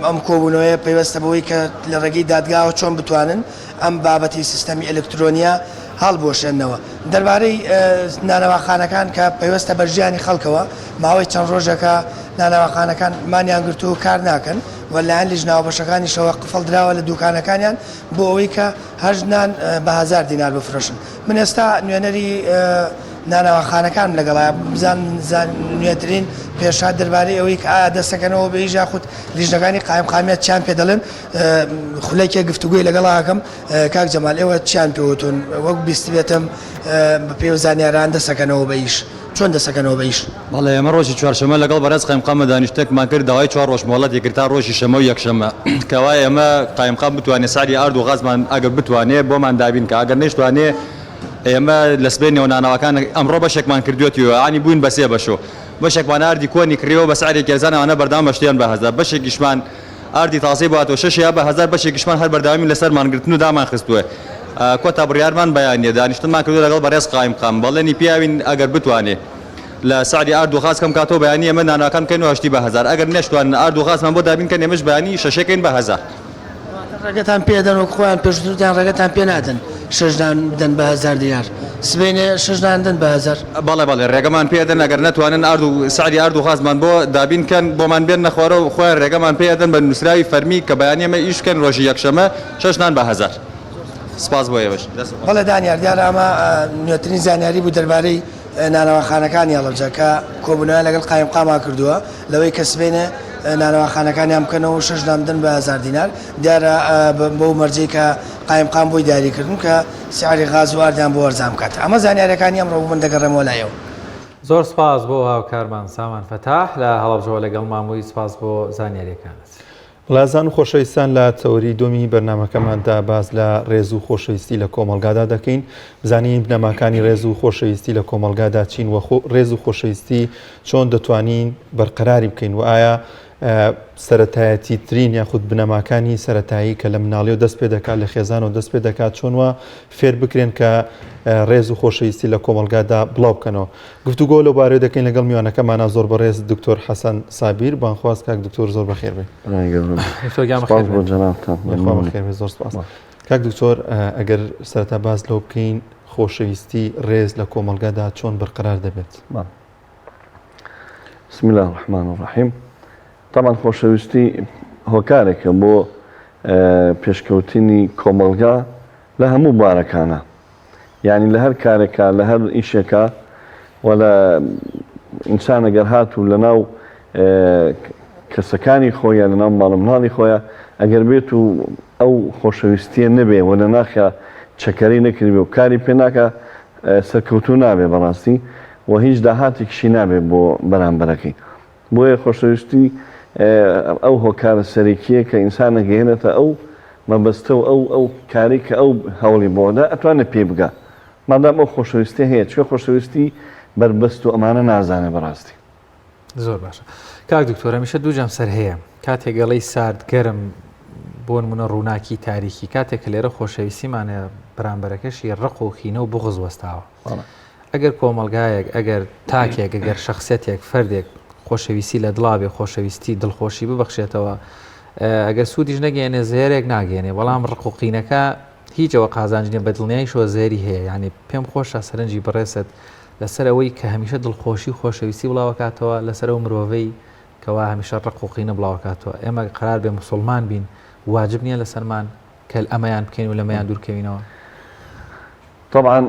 ئەم کۆبوونەوەیە پەیوەستە بەوەی کە لە ڕێگەی دادگاوە چۆن بتوانن ئەم بابەتی سیستەمی ئەلکترۆنیە هەڵبوەشێننەوە. دەربارەی نانەواخانەکان کە پەیوەستە بە ژیانی خەڵکەوە، ماوەی چەند ڕۆژێکە نانەواخانەکان مانیان گرتووە و کار ناکەن و لەلایەن لیژنە هاوبەشەکانیشەوە قفڵ دراوە لە دوکانەکانیان بۆ ئەوەی کە هەشت نان بە هەزار دینار بفرۆشن. من ئێستا نوێنەری نانەواخانەکانم لەگەڵایە بزانم نوێترین پێشهات دەربارەی ئەوەی کە ئایا دەستەکەنەوە بە ئیش یاخود لیژنەکانی قایمقامیەت چیان پێ دەڵێن خولەکێک گفتوگۆی لەگەڵا ئەکەم کاک جەمال ئێوە چیان پێ وتون وەک بیستبێتم بە پێی زانیاران دەسەکەنەوە بە ئیش چۆن دەسەکەنەوە بە ئیش؟ بەڵێ ئێمە ڕۆژی چوارشەممە لەگەڵ بەڕێز قایمقامە دانیشتنێکمان کرد داوای چوار ڕۆژ مۆڵەتی کرد تا ڕۆژی شەممە و یەکشەممە کەوایە ئێمە قایمقام بتوانێ سعری ئارد و غازمان ئەگەر بتوانێ بۆمان دابین کا ئەگەر نەیشتوانێ ئێمە لە سبەینێوە نانەواکان ئەمڕۆ بەشێکمان کردووەتیەوە یانی بووین بە سێ بەش و بەشێکمان ئاردی کۆنی کڕیوە بە سعرێکی هەرزان ئەوانە بەردەوام بەشتیان بە هەزار بەشێکیشمان ئاردی تازەی بۆ هاتووە شەش یا بە هەزار بەشێکیشمان هەر بەردەوامین لەسەر مانگرتن و دامان خستووە کۆتا بڕیارمان بەیانیە دانیشتنمان کردووە لەگەڵ بەڕێز قایمقام بەڵێنی پیاوین ئەگەر بتوانێ لە سعری ئارد و غاز کەم کاتەوە بەیانی ئێمە نانەواکان بکەین و هەشتی بە هەزار ئەگەر نەشتوانن ئارد و غازمان بۆ دابین کەن ئێمەش بەیانی شەشێکەین بە هەزار. واتە ڕێگەتان پێ دەن وەک خۆیان پێشووتر وتیان ڕێگەتان پێ نادەن شەش نان بدەن بە هەزار دینار سبەینێ شەش نان دەن بە هەزار؟ بەڵێ بەڵێ ڕێگەمان پێ دەن ئەگەر نەتوانن ئارد و سعری ئارد و غازمان بۆ دابین کەن بۆمان بێننە خوارەوە خۆیان ڕێگەمان پێ ئەدەن بە نووسراوی فەرمی کە بەیانی ئێمە ئیش بکەین ڕۆژی یەکشەمە شەش نان بە هەزار سپاس بۆ ئێوەش. بەڵێ دانیار دیارە ئەمە نوێترین زانیاری بوو دەربارەی نانەواخانەکانی هەڵەبجە کە کۆبوونەوەیان لەگەڵ قایمقاما کردووە لەوەی کە سبەینێ نانەواخانەکانیان بکەنەوە و شەش نان بدەن بە هەزار دینار دیارە بەو مەرجەی کە قایمقام بۆی دیاری کردن کە سعری غاز و ئاردیان بۆ ئەرزان بکات ئەمە زانیاریەکانی ئەمڕۆ بوو من دەگەڕێمەوە لای ئێوە. زۆر سپاس بۆ هاوکارمان سامان فەتاح لە هەڵەبجەوە لەگەڵمان بووی سپاس بۆ زانیاریەکانت. ڵازان و خۆشەویستان لە تەوەری دووەمی بەرنامەکەماندا باس لە ڕێز و خۆشەویستی لە کۆمەڵگادا دەکەین بزانین بنەماکانی ڕێز و خۆشەویستی لە کۆمەڵگادا چین و ڕێز و خۆشەویستی چۆن دەتوانین بەرقەراری بکەین و ئایا سەتایەتی ترین یاخود بنەماکانی سەتایی کە لە مناڵی و دەست پێ دەکات لە خێزان و دەست پێ دەکات چۆن وە فێر بکرێن کە ڕێز و خۆشەویستی لە کۆمەلگادا بڵاو بکەنەوە گفتوگۆ لەو بارەیەوە دەکەین لەگەڵ میوانەکەمانا زۆر بەڕێز دکتۆر حەسەن سابیر بانگخواز کاک دکتۆر زۆر بەخێر بێ. برای گەورەم دکتۆر گیان سپاس بەخێر بۆ بێن. جەنابتان یاخوا مەمنونم. بەخێر بێ زۆر سپاس. کاک دکتۆر ئەگەر سەرەتا باس لەوە بکەین خۆشەویستی ڕێز لە کۆمەڵگادا چۆن بەرقەرار دەبێت؟ بەڵێ. بسم اللە الرحمن الرحیم تەبعەن خۆشەویستی هۆکارێکە بۆ پێشکەوتنی کۆمەڵگا لە هەموو بوارەکانا یعنی لە هەر کارێکا لە هەر ئیشێکا و لە ئینسان ئەگەر هاتوو لە ناو کەسەکانی خۆی یا لە ناو ماڵ و مناڵی خۆیان ئەگەر بێت و ئەو خۆشەویستیە نەبێ و لە ناخیا چەکەرەی نەکردبێ و کاری پێ ناکا سەرکەوتوو نابێ بەڕاستی و هیچ داهاتێکیشی نابێ بۆ بەرامبەرەکەی بۆیە خۆشەویستی ئەو هۆکارە سەرەکیە کە ئینسان ئەگەیەنێتە ئەو مەبەستە و ئەو ئەو کارەی کە ئەو هەوڵی بۆ ئەدا ئەتوانێت پێی بگا مادام ئەو خۆشەویستیە هەیە چونکە خۆشەویستی بەربەست و ئەمانە نازانێ بەڕاستی. زۆر باشە کاک دکتۆر هەمیشە دوو جەمسەر هەیە کاتێک گەڵی سارد گەرم بۆ نمونە ڕووناکی تاریکی کاتێک کە لێرە خۆشەویستیمانە بەرامبەرەکەشی ڕق و خینە و بغز وەستاوە ئەگەر کۆمەلگایەک ئەگەر تاکێک ئەگەر شخصێتێک فەردێک خۆشەویستی لە دڵابێ خۆشەویستی دڵخۆشی ببەخشێتەوە ئەگەر سوودیش نەگەێنێ زێرێک ناگەێنێ بەڵام ڕق و قینەکە هیچەوە قازانج نیە بە دڵنیاییشەوە زێری هەیە یعنی پێم خۆشە سەرنجی بەڕێزت لەسەر ئەوەی کە هەمیشە دڵخۆشی و خۆشەویستی بڵاوەکاتەوە لەسەر ئەو مرۆڤەی کەوا هەمیشە ڕق و قینە بڵاوەکاتەوە ئێمە قەرار بێ موسوڵمان بین واجب نیە لەسەرمان کە ئەمەیان بکەین و لەمەیان دوور کەوینەوە؟ تەبعەن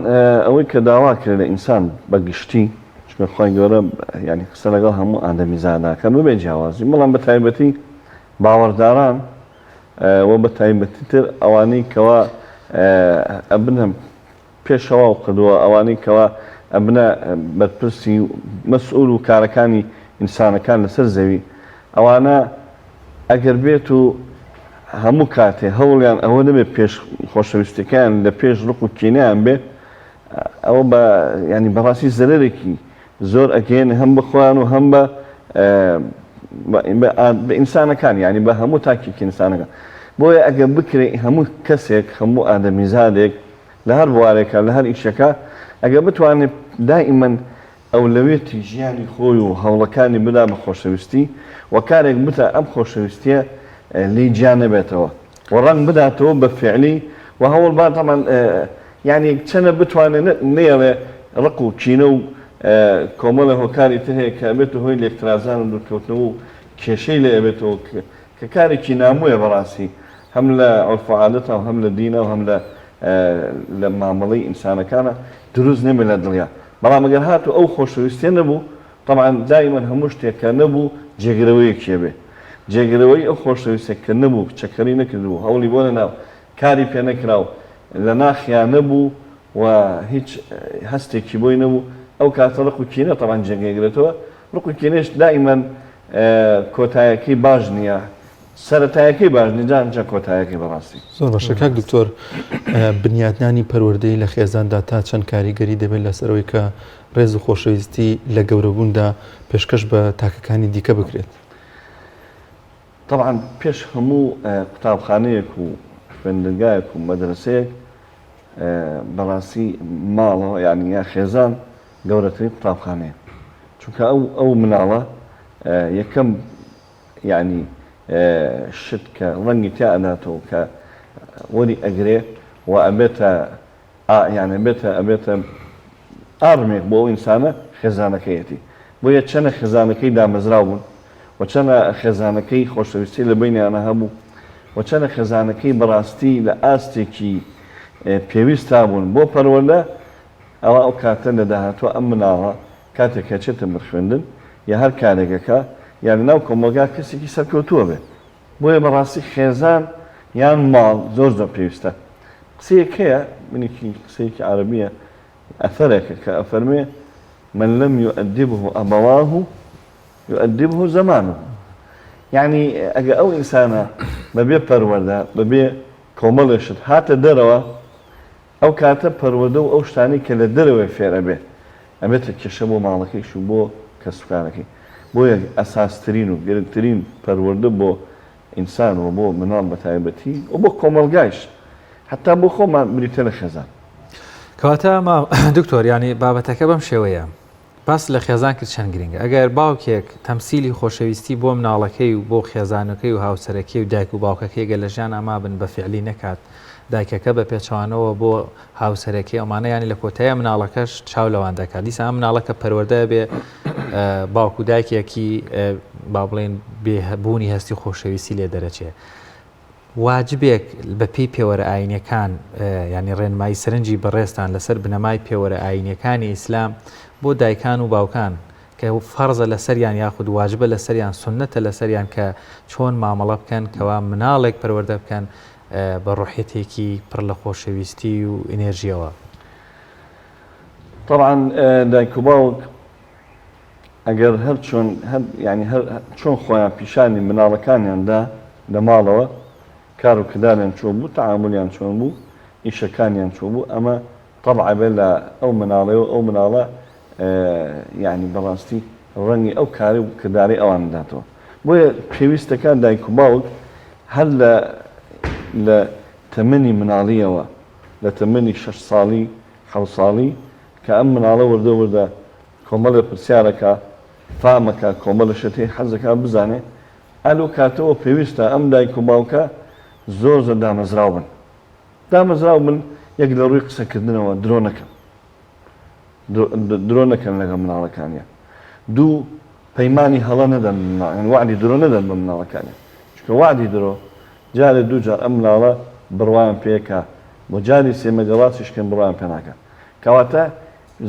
ئەوەی کە داوا کرێ لە ئینسان بە گشتی چونکە خوای گەورە یانی قسە لەگەڵ هەموو ئادەمیزادا کە بەبێ جیاوازی بەڵام بە تایبەتی باوەڕداران و بە تایبەتی تر ئەوانەی کەوا ئەبنە پێشەوا و قدوە، ئەوانەی کەوا ئەبنە بەرپرسی و مەسئول و کارەکانی ئینسانەکان لەسەر زەوی، ئەوانە ئەگەر بێت و هەموو کاتێ هەوڵیان ئەوە نەبێ پێش خۆشەویستیەکەیان لە پێش ڕق و کینەیان بێ، ئەوە بە یانی بەڕاستی زەرەرێکی زۆر ئەگەیەنێ هەم بە خۆیان و هەم بە بە ئینسانەکان یانی بە هەموو تاکێکی ئینسانەکان. بۆیە ئەگەر بکرێ هەموو کەسێک هەموو ئادەمیزادێک لە هەر بوارێکا لە هەر ئیشێکا ئەگەر بتوانێ دائیمەن ئەولەویەتی ژیانی خۆی و هەوڵەکانی بدا بە خۆشەویستی و کارێک بتا ئەم خۆشەویستیە لێی جیا نەبێتەوە و ڕەنگ بداتەوە بە فیعلی و هەوڵ با تەبعەن یانی چەنە بتوانێ نەیەڵێ ڕق و کینە و کۆمەڵێ هۆکاری تر هەیە کە ئەبێتە هۆی لێکترازان و دوورکەوتنەوە و کێشەی لێ ئەبێتەوە کە کارێکی نامۆیە بەڕاستی هەم لە عورف و عادەتا و هەم لە دینا و هەم لە لە مامەڵەی ئینسانەکانا دروست نەبێ لە دڵیا بەڵام ئەگەر هاتوو ئەو خۆشەویستیە نەبوو تەبعەن دایمەن هەموو شتێک کە نەبوو جێگرەوەیەکی ئەبێ جێگرەوەی ئەو خۆشەویستیە کە نەبوو چەکەرەی نەکردبوو هەوڵی بۆ نەنا و کاری پێ نەکرا و لە ناخیا نەبوو و هیچ هەستێکی بۆی نەبوو ئەو کاتە ڕق و کینە تەبعەن جێگەی ئەگرێتەوە ڕق و کینەیش دایمەن کۆتایەکەی باش نییە سەرەتایەکەی باش نیە جا ئینجا کۆتایەکەی بەڕاستی. زۆر باشە کاک دکتۆر بنیاتنانی پەروەردەی لە خێزاندا تا چەند کاریگەری دەبێت لەسەر ئەوەی کە ڕێز و خۆشەویستی لە گەورەبووندا پێشکەش بە تاکەکانی دیکە بکرێت؟ تەبعەن پێش هەموو قوتابخانەیەک و خوێندنگایەک و مەدرەسەیەک بەڕاستی ماڵەوە یانی یا خێزان گەورەترین قوتابخانەیە چونکە ئەو ئەو مناڵە یەکەم یەعنی شت کە ڕەنگی تیا ئەداتەوە کە وەری ئەگرێ و ئەبێتە ئا یان ئەبێتە ئەبێتە ئاڕمێک بۆ ئەو ئینسانە خێزانەکەیەتی بۆیە چەنە خێزانەکەی دامەزراو بوون و چەنە خێزانەکەی خۆشەویستی لە بەینیانە هەبوو و چەنە خێزانەکەی بەڕاستی لە ئاستێکی پێویستا بوون بۆ پەروەردە ئەوا ئەو کاتە لە داهاتوە ئەم مناڵە کاتێک کە ئەچێتە بەر خوێندن یا هەر کارێک ئەکا یا لە ناو کۆمەڵگا کەسێکی سەرکەوتوو ئەبێ بۆیە بەڕاستی خێزان یان ماڵ زۆر زۆر پێویستە قسەیەک هەیە منێکی قسەیەکی عەرەبیە ئەثەرێکە کە ئەفەرموێ من لم یؤدبه ابواه یؤدبه زمانه یعنی ئەگە ئەو ئینسانە بەبێ پەروەردە بەبێ کۆمەڵێ شت هاتە دەرەوە ئەو کاتە پەروەردە و ئەو شتانەی کە لە دەرەوەی فێر ئەبێ ئەبێتە کێشە بۆ ماڵەکەیش و بۆ کەسوکارەکەی. بۆیە ئەساسترین و گرنگترین پەروەردە بۆ ئینسان و بۆ مناڵ بە تایبەتی و بۆ کۆمەڵگایش حەتا بۆ خۆمان بریتیە لە خێزان. کەواتە دکتۆر یانی بابەتەکە بەم شێوەیە باست لە خێزان کرد چەند گرنگە ئەگەر باوکێک تەمسیلی خۆشەویستی بۆ مناڵەکەی و بۆ خێزانەکەی و هاوسەرەکەی و دایک و باوکەکەی گەر لە ژیانا مابن بە فیعلی نەکات دایکەکە بە پێچەوانەوە بۆ هاوسەرەکەی ئەمانە یانی لە کۆتاییا مناڵەکەش چاو لەوان دەکات دیسان ئەم مناڵە کە پەروەردە بێ باوک و دایکێکی با بڵێن بێ بوونی هەستی خۆشەویستی لێ دەرەچێ. واجبێک بە پێی پێوەرە ئایینیەکان یانی ڕێنمایی سەرنجی بەڕێزتان لەسەر بنەمای پێوەرە ئایینیەکانی ئیسلام بۆ دایکان و باوکان کە فەرزە لەسەریان یاخود واجبە لەسەریان سوننەتە لەسەریان کە چۆن مامەڵە بکەن کەوا مناڵێک پەروەردە بکەن بە ڕۆحیەتێکی پڕ لە خۆشەویستی و ئینێرژیەوە. تەبعەن دایک و باوک ئەگەر هەر چۆن هەر یانی هەر چۆن خۆیان پیشانی مناڵەکانیان دا لە ماڵەوە کار و کرداریان چۆن بوو تەعامولیان چۆن بوو ئیشەکانیان چۆن بوو ئەمە تەبع ئەبێ لە ئەو مناڵەی و ئەو مناڵە یانی بەڕاستی ڕەنگی ئەو کاری و کردارەی ئەوان داتەوە بۆیە پێویستەکە دایک و باوک هەر لە لە تەمەنی مناڵیەوە لە تەمەنی شەش ساڵی حەوت ساڵی کە ئەم مناڵە وردە وردە کۆمەڵێ پرسیار ئەکا فام ئەکا کۆمەڵێ شت هەیە حەز ئەکا بزانێ ئا لەو کاتەوە پێویستە ئەم دایک و باوکە زۆر زۆر دامەزراو بن دامەزراو بن یەک لە ڕووی قسەکردنەوە درۆ نەکەن درۆ نەکەن لەگەڵ مناڵەکانیان دوو پەیمانی هەڵە نەدەن یان وەعدی درۆ نەدەن بە مناڵەکانیان چونکە وەعدی درۆ جارێ دوو جار ئەم مناڵە بڕوایان پێکا بۆ جاری سێ مەگەر ڕاستیش کەن بڕوایان پێ ناکا کەواتە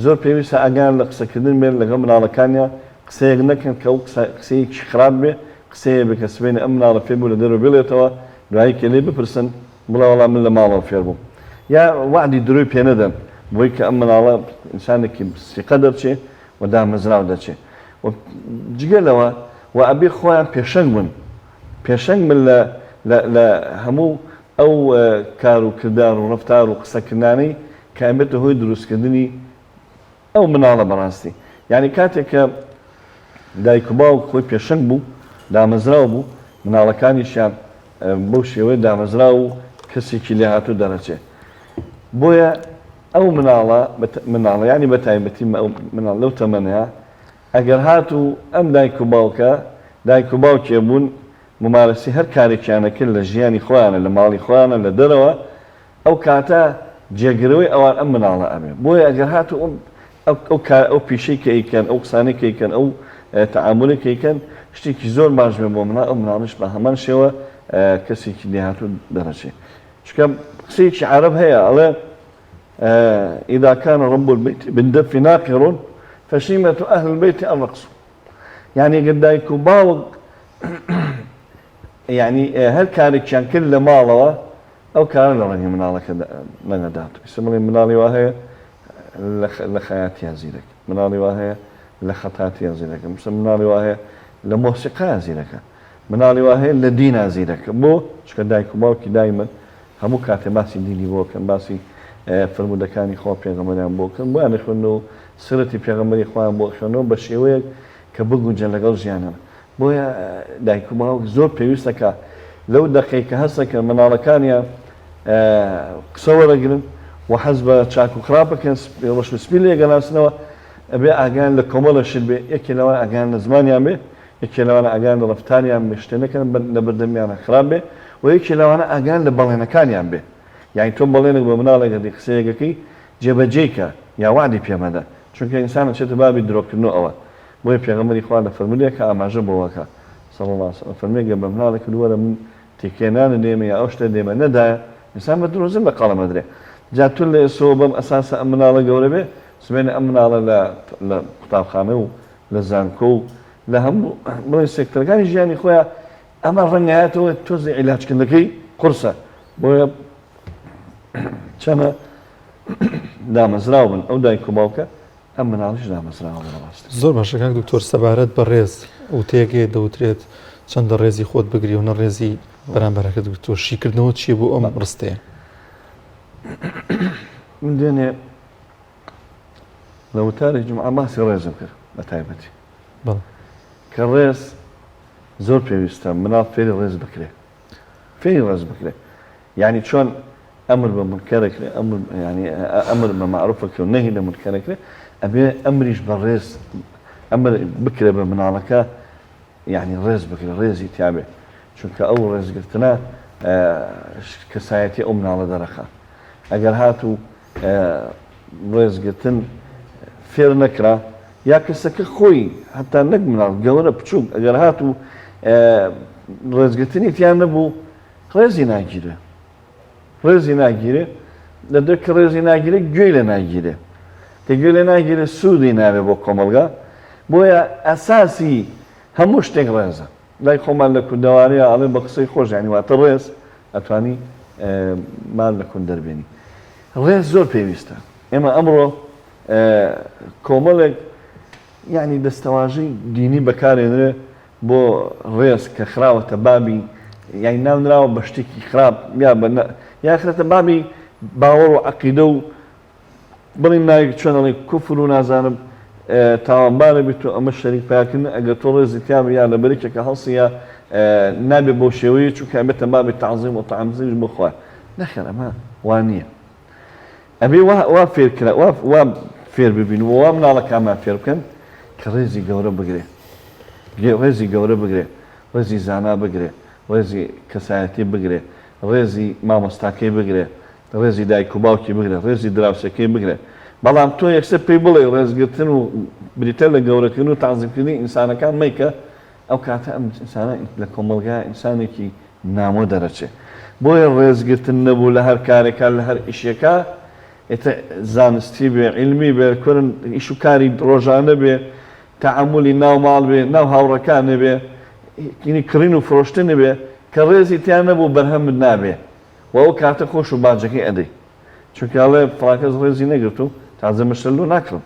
زۆر پێویستە ئاگایان لە قسەکردن بێت لەگەڵ مناڵەکانیان، قسەیەک نەکەن کە ئەو قسە قسەیەکی خراپ بێ، قسەیەک بێ کە سبەینێ ئەم مناڵە فێر بوو لە دەرەوە بیڵێتەوە، دوایی کە لێی بپرسن بڵێ وەڵا من لە ماڵەوە فێر بووم. یا وەعدی درۆی پێ نەدەن بۆی کە ئەم مناڵە ئینسانێکی سیقە دەرچێ و دامەزراو دەرچێ و جگە لەوە و ئەبێ خۆیان پێشەنگ بن پێشەنگ بن لە لە لە هەموو ئەو کار و کردار و ڕەفتار و قسەکردنانەی کە ئەبێتە هۆی دروستکردنی ئەو مناڵە بەڕاستی یانی کاتێک کە دایک و باوک خۆی پێشەنگ بوو دامەزراو بوو مناڵەکانیشیان بەو شێوەیە دامەزراو و کەسێکی لێهاتوو دەرەچێ بۆیە ئەو مناڵە مناڵە ینی بە تایبەتی مناڵ لەو تەمەنەیە ئەگەر هاتوو ئەم دایک و باوکە دایک و باوکێ بوون ممارەسی هەر کارێکیانە کرد لە ژیانی خۆیانە لە ماڵی خۆیانە لە دەرەوە ئەو کاتە جێگرەوەی ئەوان ئەم مناڵە ئەبێ بۆیە ئەگەر هاتوو ئەو ئەو کار ئەو پیشەی کە ئەیکەن ئەو قسانەی کە ئەیکەن ئەو تەعامولەی کە ئەیکەن شتێکی زۆر باش بێ بۆ مناڵ ئەو مناڵیش بە هەمان شێوە کەسێکی لێهاتوو دەرەچێ چونکە قسەیەکی عەرەب هەیە ئەڵێ إذا كان رب البيت بالدف ناقر فشيمة أهل البيت الرقص یعنی گەر دایک و باوک یعنی هەر کارێکیان کرد لە ماڵەوە ئەو کارە لە ڕەنگی مناڵەکە نەدات. ئیستا بڵێ مناڵی وا هەیە لە خەیاتیا زیرەک، مناڵی وا هەیە لە خەتاتیا زیرەکە، مثلا مناڵی وا هەیە لە مۆسیقا زیرەکە، مناڵی وا هەیە لە دینا زیرەکە. بۆ؟ چونکە دایک و باوکی دایمەن هەموو کاتێ باسی دینی بۆ کەن، باسی فەرموودەکانی خوا و پێغەمبەریان بۆ کەن، بۆیان ئەخوێننەوە و سیرەتی پێغەمبەری خوایان بۆ ئەخوێننەوە بە شێوەیەک کە بگونجێن لەگەڵ ژیانیان. بۆیە دایک و باوک زۆر پێویستە کە لەو دەقەی کە هەست دەکەن منداڵەکانیان قسە وەرەگرن و حەز بە چاک و خراپ بکەن ڕەش و سپی لێک ئەناسنەوە ئەبێ ئاگایان لە کۆمەڵە شت بێ یەکێ لەوان ئاگایان لە زمانیان بێ یەکێ لەوانە ئاگایان لە ڕەفتاریان بێ شتێ نەکەن لە بەردەمیانە خراپ بێ و یەکێ لەوانە ئاگایان لە بەڵێنەکانیان بێ یانی تۆ بەڵێنێک بە مناڵێک ئەدەی قسەیەک ئەکەی جێبەجێی کە یا وەعدی پێ مەدە چونکە ئینسان ئەچێتە بابی درۆکردن و ئەوە بۆیە پێغەمبەری خوا لە فەرموودەیەکا ئاماژە بەوە ئەکا صلی اللە علیە وسلم ئەفەرموێ گەر بە مناڵێک کرد وەرە من تێکێ نانت دێمە یا ئەو شتە دێمە نەدایە ئینسان بە درۆزن لە قەڵەم ئەدرێ جا تۆ لە ئێستەوە بەم ئەساسە ئەم مناڵە گەورە بێ سبەینێ ئەم مناڵە لە لە قوتابخانە و لە زانکۆ و لە هەموو بڵێن سێکتەرەکانی ژیانی خۆیان ئەمە ڕەنگایەتەوە تۆزێ عیلاجکردنەکەی قورسە بۆیە چەنە دامەزراو بن ئەو دایک و باوکە ئەم مناڵیش دامەزراوە بە ڕاستی. زۆر باشە کاک دکتۆر سەبارەت بە ڕێز وتەیەک هەیە دەوترێت چەندە ڕێزی خۆت بگری و نە ڕێزی بەرامبەرەکەت گرتووە شیکردنەوە چییە بۆ ئەم ڕستەیە؟ من دوێنێ لە وتاری جومعە باسی ڕێزم کرد بە تایبەتی کە ڕێز زۆر پێویستە مناڵ فێری ڕێز بکرێ فێری ڕێز بکرێ یانی چۆن ئەمر بە مونکەر ئەکرێ ئەمر یانی ئەمر بە مەعروف ئەکرێ و نەهی لە مونکەر ئەکرێ ئەبێ ئەمریش بە ڕێز ئەمر بکرێ بە مناڵەکە یانی ڕێز بکرێ ڕێزی تیابێ چونکە ئەو ڕێزگرتنە کەسایەتی ئەو مناڵە دەرەخا ئەگەر هاتوو ڕێزگرتن فێر نەکرا. یا کەسەکە خۆی هەتا نەک مناڵ گەورە بچووک ئەگەر هات و ڕێزگرتنی تیا نەبوو ڕێزی ناگیرێ ڕێزی ناگیرێ لە دوێ کە ڕێزی ناگیرێ گوێی لێ ناگیرێ کە گوێ لێ ناگیرێ سوودی نابێ بۆ کۆمەڵگا بۆیە ئەساسی هەموو شتێک ڕێزە لای خۆمان لە کوردەواریا ئەڵێن بە قسەی خۆش یانی واتە ڕێز ئەتوانی مار لە کون دەربێنی ڕێز زۆر پێویستە ئێمە ئەمڕۆ کۆمەڵێک یعنی دەستەواژەی دینی بەکارێنرێ بۆ ڕێز کە خراوەتە بابی یعنی ناونراوە بە شتێکی خراپ یا بە یاخرەتە بابی باوەڕ و عقیدە و بڵێن ناوێک چۆن ئەڵێ کوفر و نازانم تاوانبارە بیت و ئەمە شەریک پیاکردن ئەگەر تۆ ڕێزی تیا بێ یا لەبەر یەکێکە هەڵسی یا نابێ بەو شێوەیە چونکە ئەبێتە بابی تەعزیم و تەعزیمیش بۆ خوا نەخێر ئەمە وا نییە ئەبێ وا وا فێر کرا وا وا فێر ببین و وا مناڵەکانمان فێر بکەن کە ڕێزی گەورە بگرێ ڕێزی گەورە بگرێ ڕێزی زانا بگرێ ڕێزی کەسایەتی بگرێ ڕێزی مامۆستاکەی بگرێ ڕێزی دایک و باوکی بگرە، ڕێزی دراوسێکەی بگرە، بەڵام تۆ یەکسەر پێی بڵێی ڕێزگرتن و بریتە لە گەورەکردن و تەعزیمکردنی ئینسانەکان مەیکە، ئەو کاتە ئەم ئینسانە لە کۆمەڵگا ئینسانێکی نامۆ دەرەچێ. بۆیە ڕێزگرتن نەبوو لە هەر کارێکا لە هەر ئیشێکا، ئیتر زانستی بێ، عیلمی بێ، کورن ئیش و کاری ڕۆژانە بێ، تەعامولی ناو ماڵ بێ، ناو هاوڕێکانێ بێ، کڕین و فرۆشتنی بێ، کە ڕێزی تیا نەبوو بەرهەمت نابێ. وە ئەو کاتە خۆش و باجەکەی ئەدەی چونکە ئەڵێ فڵان کەس ڕێزی نەگرت و تازە مشتە لۆ ناکڕم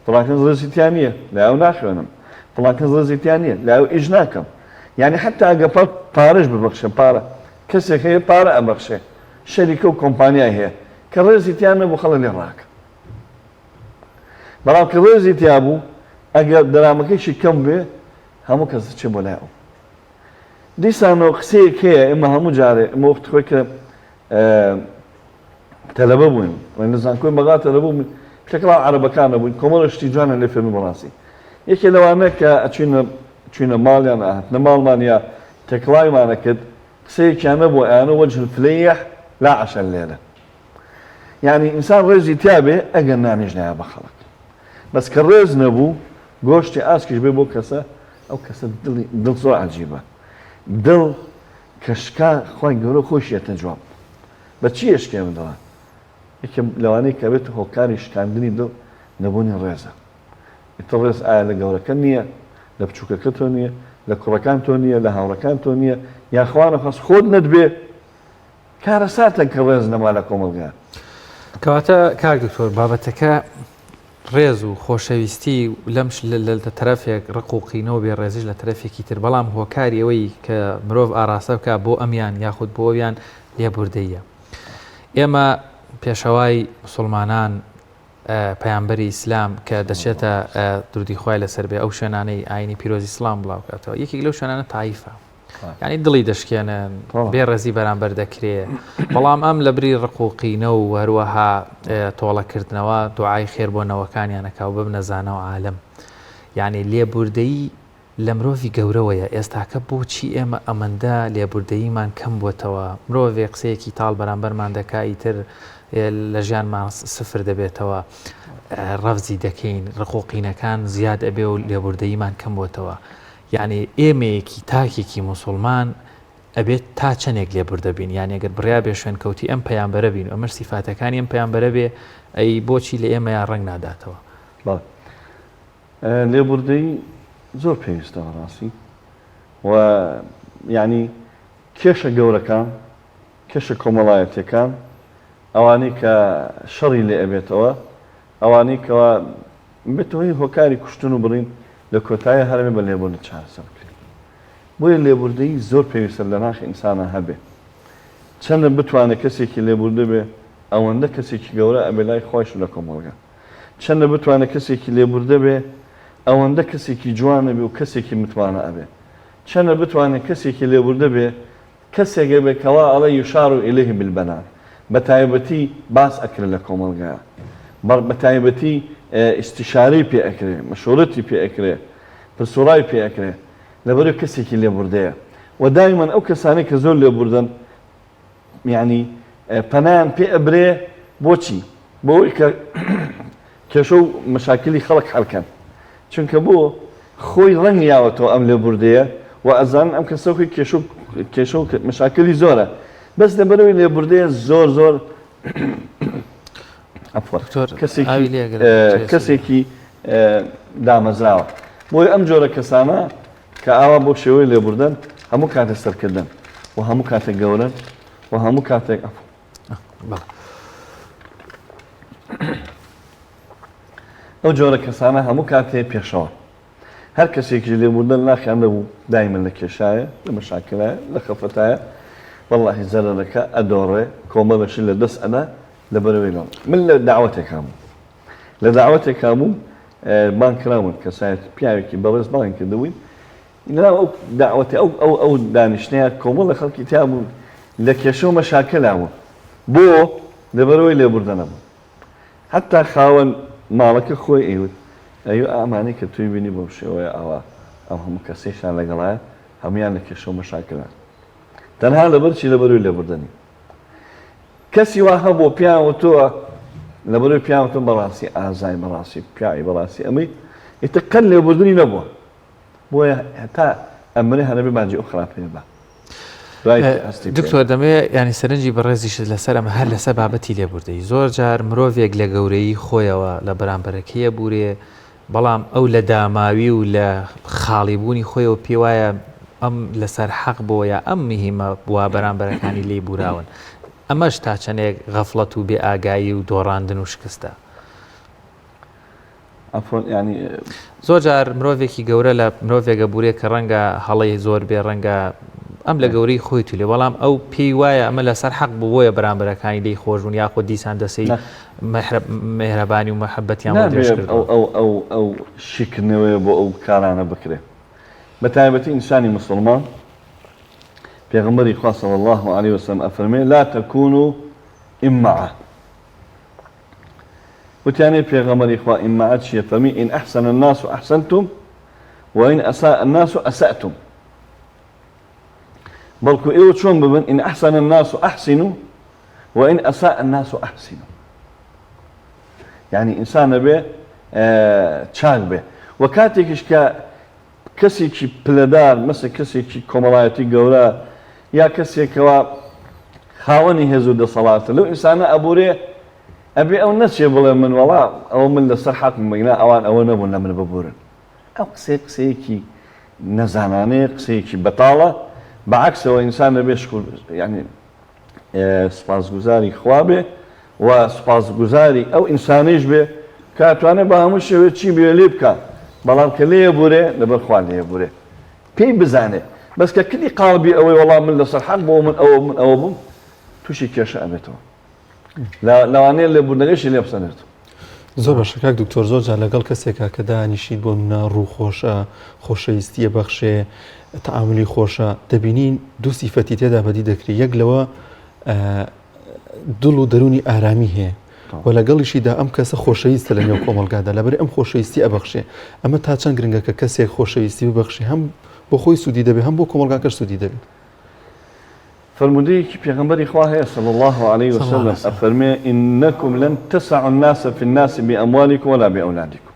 فڵان کەس ڕێزی تیا نییە لای ئەو ناخوێنم فڵان کەس ڕێزی تیا نییە لای ئەو ئیش ناکەم یعنی حتا ئەگە پار پارەش ببەخشێ پارە کەسێک هەیە پارە ئەبەخشێ شەریکە و کۆمپانیای هەیە کە ڕێزی تیا نەبوو خەڵک لێ ڕاکە بەڵام کە ڕێزی تیا بوو ئەگەر دەرامەکەیشی کەم بێ هەموو کەس دەچێ بۆ لای ئەو دیسانەوە قسەیەک هەیە ئێمە هەموو جارێ ئێمە وەختی خۆی کە تەلەبە بووین لە زانکۆی بەغا تەلەبە بووین تێکەڵاو عەرەبەکان نەبووین کۆمەڵە شتی جوانیان لێ فێربووین بەڕاستی یەکێ لەوانە کە ئەچوینە چوینە ماڵیان ئەهاتنە ماڵمان یا تێکەڵاویمان ئەکرد قسەیەکیان نەبوو ئەیانە وجه الفلیح لا عشا الليلە یعنی ئینسان ڕێزی تیا بێ ئەگەر نانیش نایە بە خەڵک بەس کە ڕێز نەبوو گۆشتی ئاسکیش بێ بۆ کەسە ئەو کەسە دڵی دڵ زۆر عەجیبە دڵ کە شکا خوای گەورە خۆشی یەتە جواب بە چی ئەشکێ ئەم دڵە یەکێ لەوانەیە کە بێت هۆکاری شکاندنی دڵ نەبوونی ڕێزە ئیتر ڕێز ئایا لە گەورەکە نییە لە بچووکەکە تۆ نییە لە کوڕەکان تۆ نییە لە هاوڕەکان تۆ نییە یاخوا نەخواست خۆت نەتبێ کارەساتە کە ڕێز نەما لە کۆمەڵگا. کەواتە کاک دکتۆر بابەتەکە ڕێز و خۆشەویستی لەم لە تەرەفێک ڕق و قینە و بێڕێزیش لە تەرەفێکی تر بەڵام هۆکاری ئەوەی کە مرۆڤ ئاراستە بکا بۆ ئەمیان یاخود بۆ ئەویان لێبوردەییە ئێمە پێشەوای مسلمانان پەیامبەری ئیسلام کە دەچێتە درودی خوای لەسەر بێ ئەو شوێنانەی ئاینی پیرۆزی ئیسلام بڵاوکاتەوە یەکێک لەو شوێنانە تایفە یانی دڵی دەشکێنن بێ ڕێزی بەرامبەر دەکرێ بەڵام ئەم لە بری ڕق و قینە و هەروەها تۆڵەکردنەوە دوعای خێر بۆ نەوەکانیانەکە و ببنە زانا و عالم یعنی لێبوردەیی لە مرۆڤی گەورەوەیە ئێستاکە بۆچی ئێمە ئەمەندە لێبوردەییمان کەم بووەتەوە مرۆڤێ قسەیەکی تاڵ بەرامبەرمان دەکا ئیتر لە ژیانمان سفر دەبێتەوە ڕەفزی دەکەین ڕق و قینەکان زیاد ئەبێ و لێبوردەییمان کەم بووەتەوە یانی ئێمەیەکی تاکێکی موسوڵمان ئەبێت تا چەنێک لێبوردە بین یانی ئەگەر بڕیار بێ شوێنکەوتی ئەم پەیامبەرە بین و ئەمەش سیفاتەکانی ئەم پەیامبەرە بێ ئەی بۆچی لە ئێمەیا ڕەنگ ناداتەوە؟ بەڵێ لێبوردەیی زۆر پێویستە بەڕاستی و یانی کێشە گەورەکان کێشە کۆمەڵایەتیەکان ئەوانەی کە شەڕی لێ ئەبێتەوە ئەوانەی کەوا بێتە هۆی هۆکاری کوشتن و بڕین لە کۆتاییا هەر ئەبێ بە لێبوردن چارەسەر بکرێت. بۆیە لێبوردەیی زۆر پێویستە لە ناخی ئینسانا هەبێ. چەندە بتوانێ کەسێکی لێبوردە بێ ئەوەندە کەسێکی گەورە ئەبێ لای خوایش و لە کۆمەڵگا. چەندە بتوانێ کەسێکی لێبوردە بێ ئەوەندە کەسێکی جوان ئەبێ و کەسێکی متمانە ئەبێ. چەندە بتوانێ کەسێکی لێبوردە بێ کەسێک ئەبێ کەوا ئەڵێ یشار الیه بالبنان بەتایبەتی باس ئەکرێ لە کۆمەڵگایا بەتایبەتی ئیستیشارەی پێ ئەکرێ مشورەتی پێ ئەکرێ پرسوڕای پێ ئەکرێ لەبەرئەوەی کەسێکی لێبوردەیە وە دایمەن ئەو کەسانەی کە زۆر لێبوردەن یانی پەنایان پێ ئەبرێ بۆچی بۆ ئەوەی کە کێشە و مەشاکلی خەڵک حەل کەن. چونکە بۆ خۆی ڕەنگ یاوەتەوە ئەم لێبوردەیە و ئەزانن ئەم کەسە خۆی کێشە و کێشە و مەشاکلی زۆرە بەس لەبەرەوەی لێبوردەیە زۆر زۆر عەفوەن دکتۆر کەسێکی ئاوی لێگرە کەسێکی دامەزراوە بۆیە ئەم جۆرە کەسانە کە ئاوا بۆ شێوەی لێبوردەن هەموو کاتێک سەرکردن و هەموو کاتێک گەورەن و هەموو کاتێک ئەو جۆرە کەسانە هەموو کاتێ پێشەوە هەر کەسێکیش لێبوردن ناخیان نەبوو دایمەن لە کێشایە لە مەشاکلایە لە خەفەتایە وەڵاهی زەرەرەکە ئەدۆڕێ کۆمەڵێ شت لە دەست ئەدا لەبەرەوەی لە من لە داوەتێکا بووم لە داوەتێکا بووم بانگ کراون کەسایەتی پیاوێکی بەڕێز بانگ کردبووین لەناو ئەو داوەتە ئەو ئەو ئەو دانیشتنەیە کۆمەڵە خەڵکی تیا بوون لە کێشە و مەشاکلا بوون بۆ لەبەرەوەی لێبوردە نەبوون حەتا خاوەن ماڵەکە خۆی ئەیوت ئەیوت ئامانەی کە تۆی بینی بەم شێوەیە ئاوا ئەم هەموو کەسەیشتان لەگەڵایە هەموویان لە کێشە و مەشاکلان تەنها لەبەر چی لەبەروی لێبوردەنی کەسی وا هەبوو پێیان وتووە لەبەروی پێیان وتووە بەڕاستی ئازای بەڕاستی پیاوی بەڕاستی ئەمەی ئیتر قەت لێبوردنی نەبووە بۆیە هەتا ئەمرێ هەرەبێ باجی ئەو خراپەیە با. دکتۆر دەمەوێ ینی سەرنجی بەڕێزیشت لەسەر ئەمە هەر لەسەر بابەتی لێبوردەی زۆر جار مرۆڤێک لە گەورەی خۆیەوە لە بەرامبەرەکەیە بورێ بەڵام ئەو لە داماوی و لە خاڵی بوونی خۆیەوە پێوایە ئەم لەسەر حەق بۆ یا ئەم مهمە بووە بەرامبەرەکانی لی بوراون ئەمەش تا چەندێک غەفڵەت و بێ ئاگایی و دۆڕاندن و شکستە. عەفوەن یانی. زۆر جار مرۆڤێکی گەورە لە مرۆڤێک ئەبورێ کە ڕەنگە هەڵەی زۆر بێ ڕەنگە ئەم لە گەورەی خۆی تولێ بەڵام ئەو پێی وایە ئەمە لەسەر حەق بوو بۆیە بەرامبەرەکانی لێی خۆش بوون یاخود دیسان دەسەی مێهرەبانی و مەحەبەتیان بۆ درێژ نابێ کردووە. ئەو ئەو ئەو ئەو شیکردنەوەیە بۆ ئەو کارانە بکرێ بە تایبەتی ئینسانی موسڵمان پێغەمبەری خوا صلی اللە علیە وسلم ئەفەرموێ لا تکونوا امعە وتیان ئەی پێغەمبەری خوا ئیماعە چیە؟ فەرمووی ان احسن الناس احسنتم و ان اساء الناس اسأتم بەڵکو ئێوە چۆن ببن ان احسن الناس احسنوا و ان اساء الناس احسنوا یعنی ئینسان ئەبێ چاک بێ و کاتێکیش کە کەسێکی پلەدار مەسە کەسێکی کۆمەڵایەتی گەورە یا کەسێکەوە خاوەنی هێز و دەسەڵاتە لەو ئینسانە ئەبورێ ئەبێ ئەو نەچێ بڵێ من وەڵا ئەوە من لەسەر حەقم بگنا ئەوان ئەوە نەبوون لە من ببورن ئەو قسەیە قسەیەکی نەزانانەیە قسەیەکی بەتاڵە بە عەکسەوە ئینسان دەبێ شکر یعنی سوپاسگوزاری خوا بێ و سوپاسگوزاری ئەو ئینسانەیش بێ کە ئەتوانێ بە هەموو شێوەیەک چی بوێ لێ بکا بەڵام کە لێ بورێ لەبەر خوا لێ بورێ پێی بزانێ بەس کە کردی قاڵبی ئەوەی وەڵا من لەسەر حەق بووم من ئەوە من ئەوە بووم تووشی کێشە ئەبێتەوە لەوانەیە لێبوردنەکەشی لێ بسەنێتەوە. زۆر باشە کاک دکتۆر زۆر جار لەگەڵ کەسێکا کە دانیشیت بۆ منە ڕوو خۆشە خۆشەویستیە بەخشێ تەعاملی خۆشە دەبینین دوو سیفەتی تێدا بەدی دەکرێت یەک لەوە دڵ و دەرونی ئارامی هەیە و لەگەڵیشیدا ئەم کەسە خۆشەویستە لە نێو کۆمەلگادا لەبەر ئەم خۆشەویستی ئەبەخشێ ئەمە تا چەند گرنگە کە کەسێک خۆشەویستی ببەخشێ هەم بۆ خۆی سوودی دەبێت هەم بۆ کۆمەلگاکەش سوودی دەبێت فەرموودەیەکی پێغەمبەری خوا هەیە صلی اللە علیە وسلم ئەفەرموێ، انکم لن تسعوا الناس فی الناس باموالکم ولا باولادکم،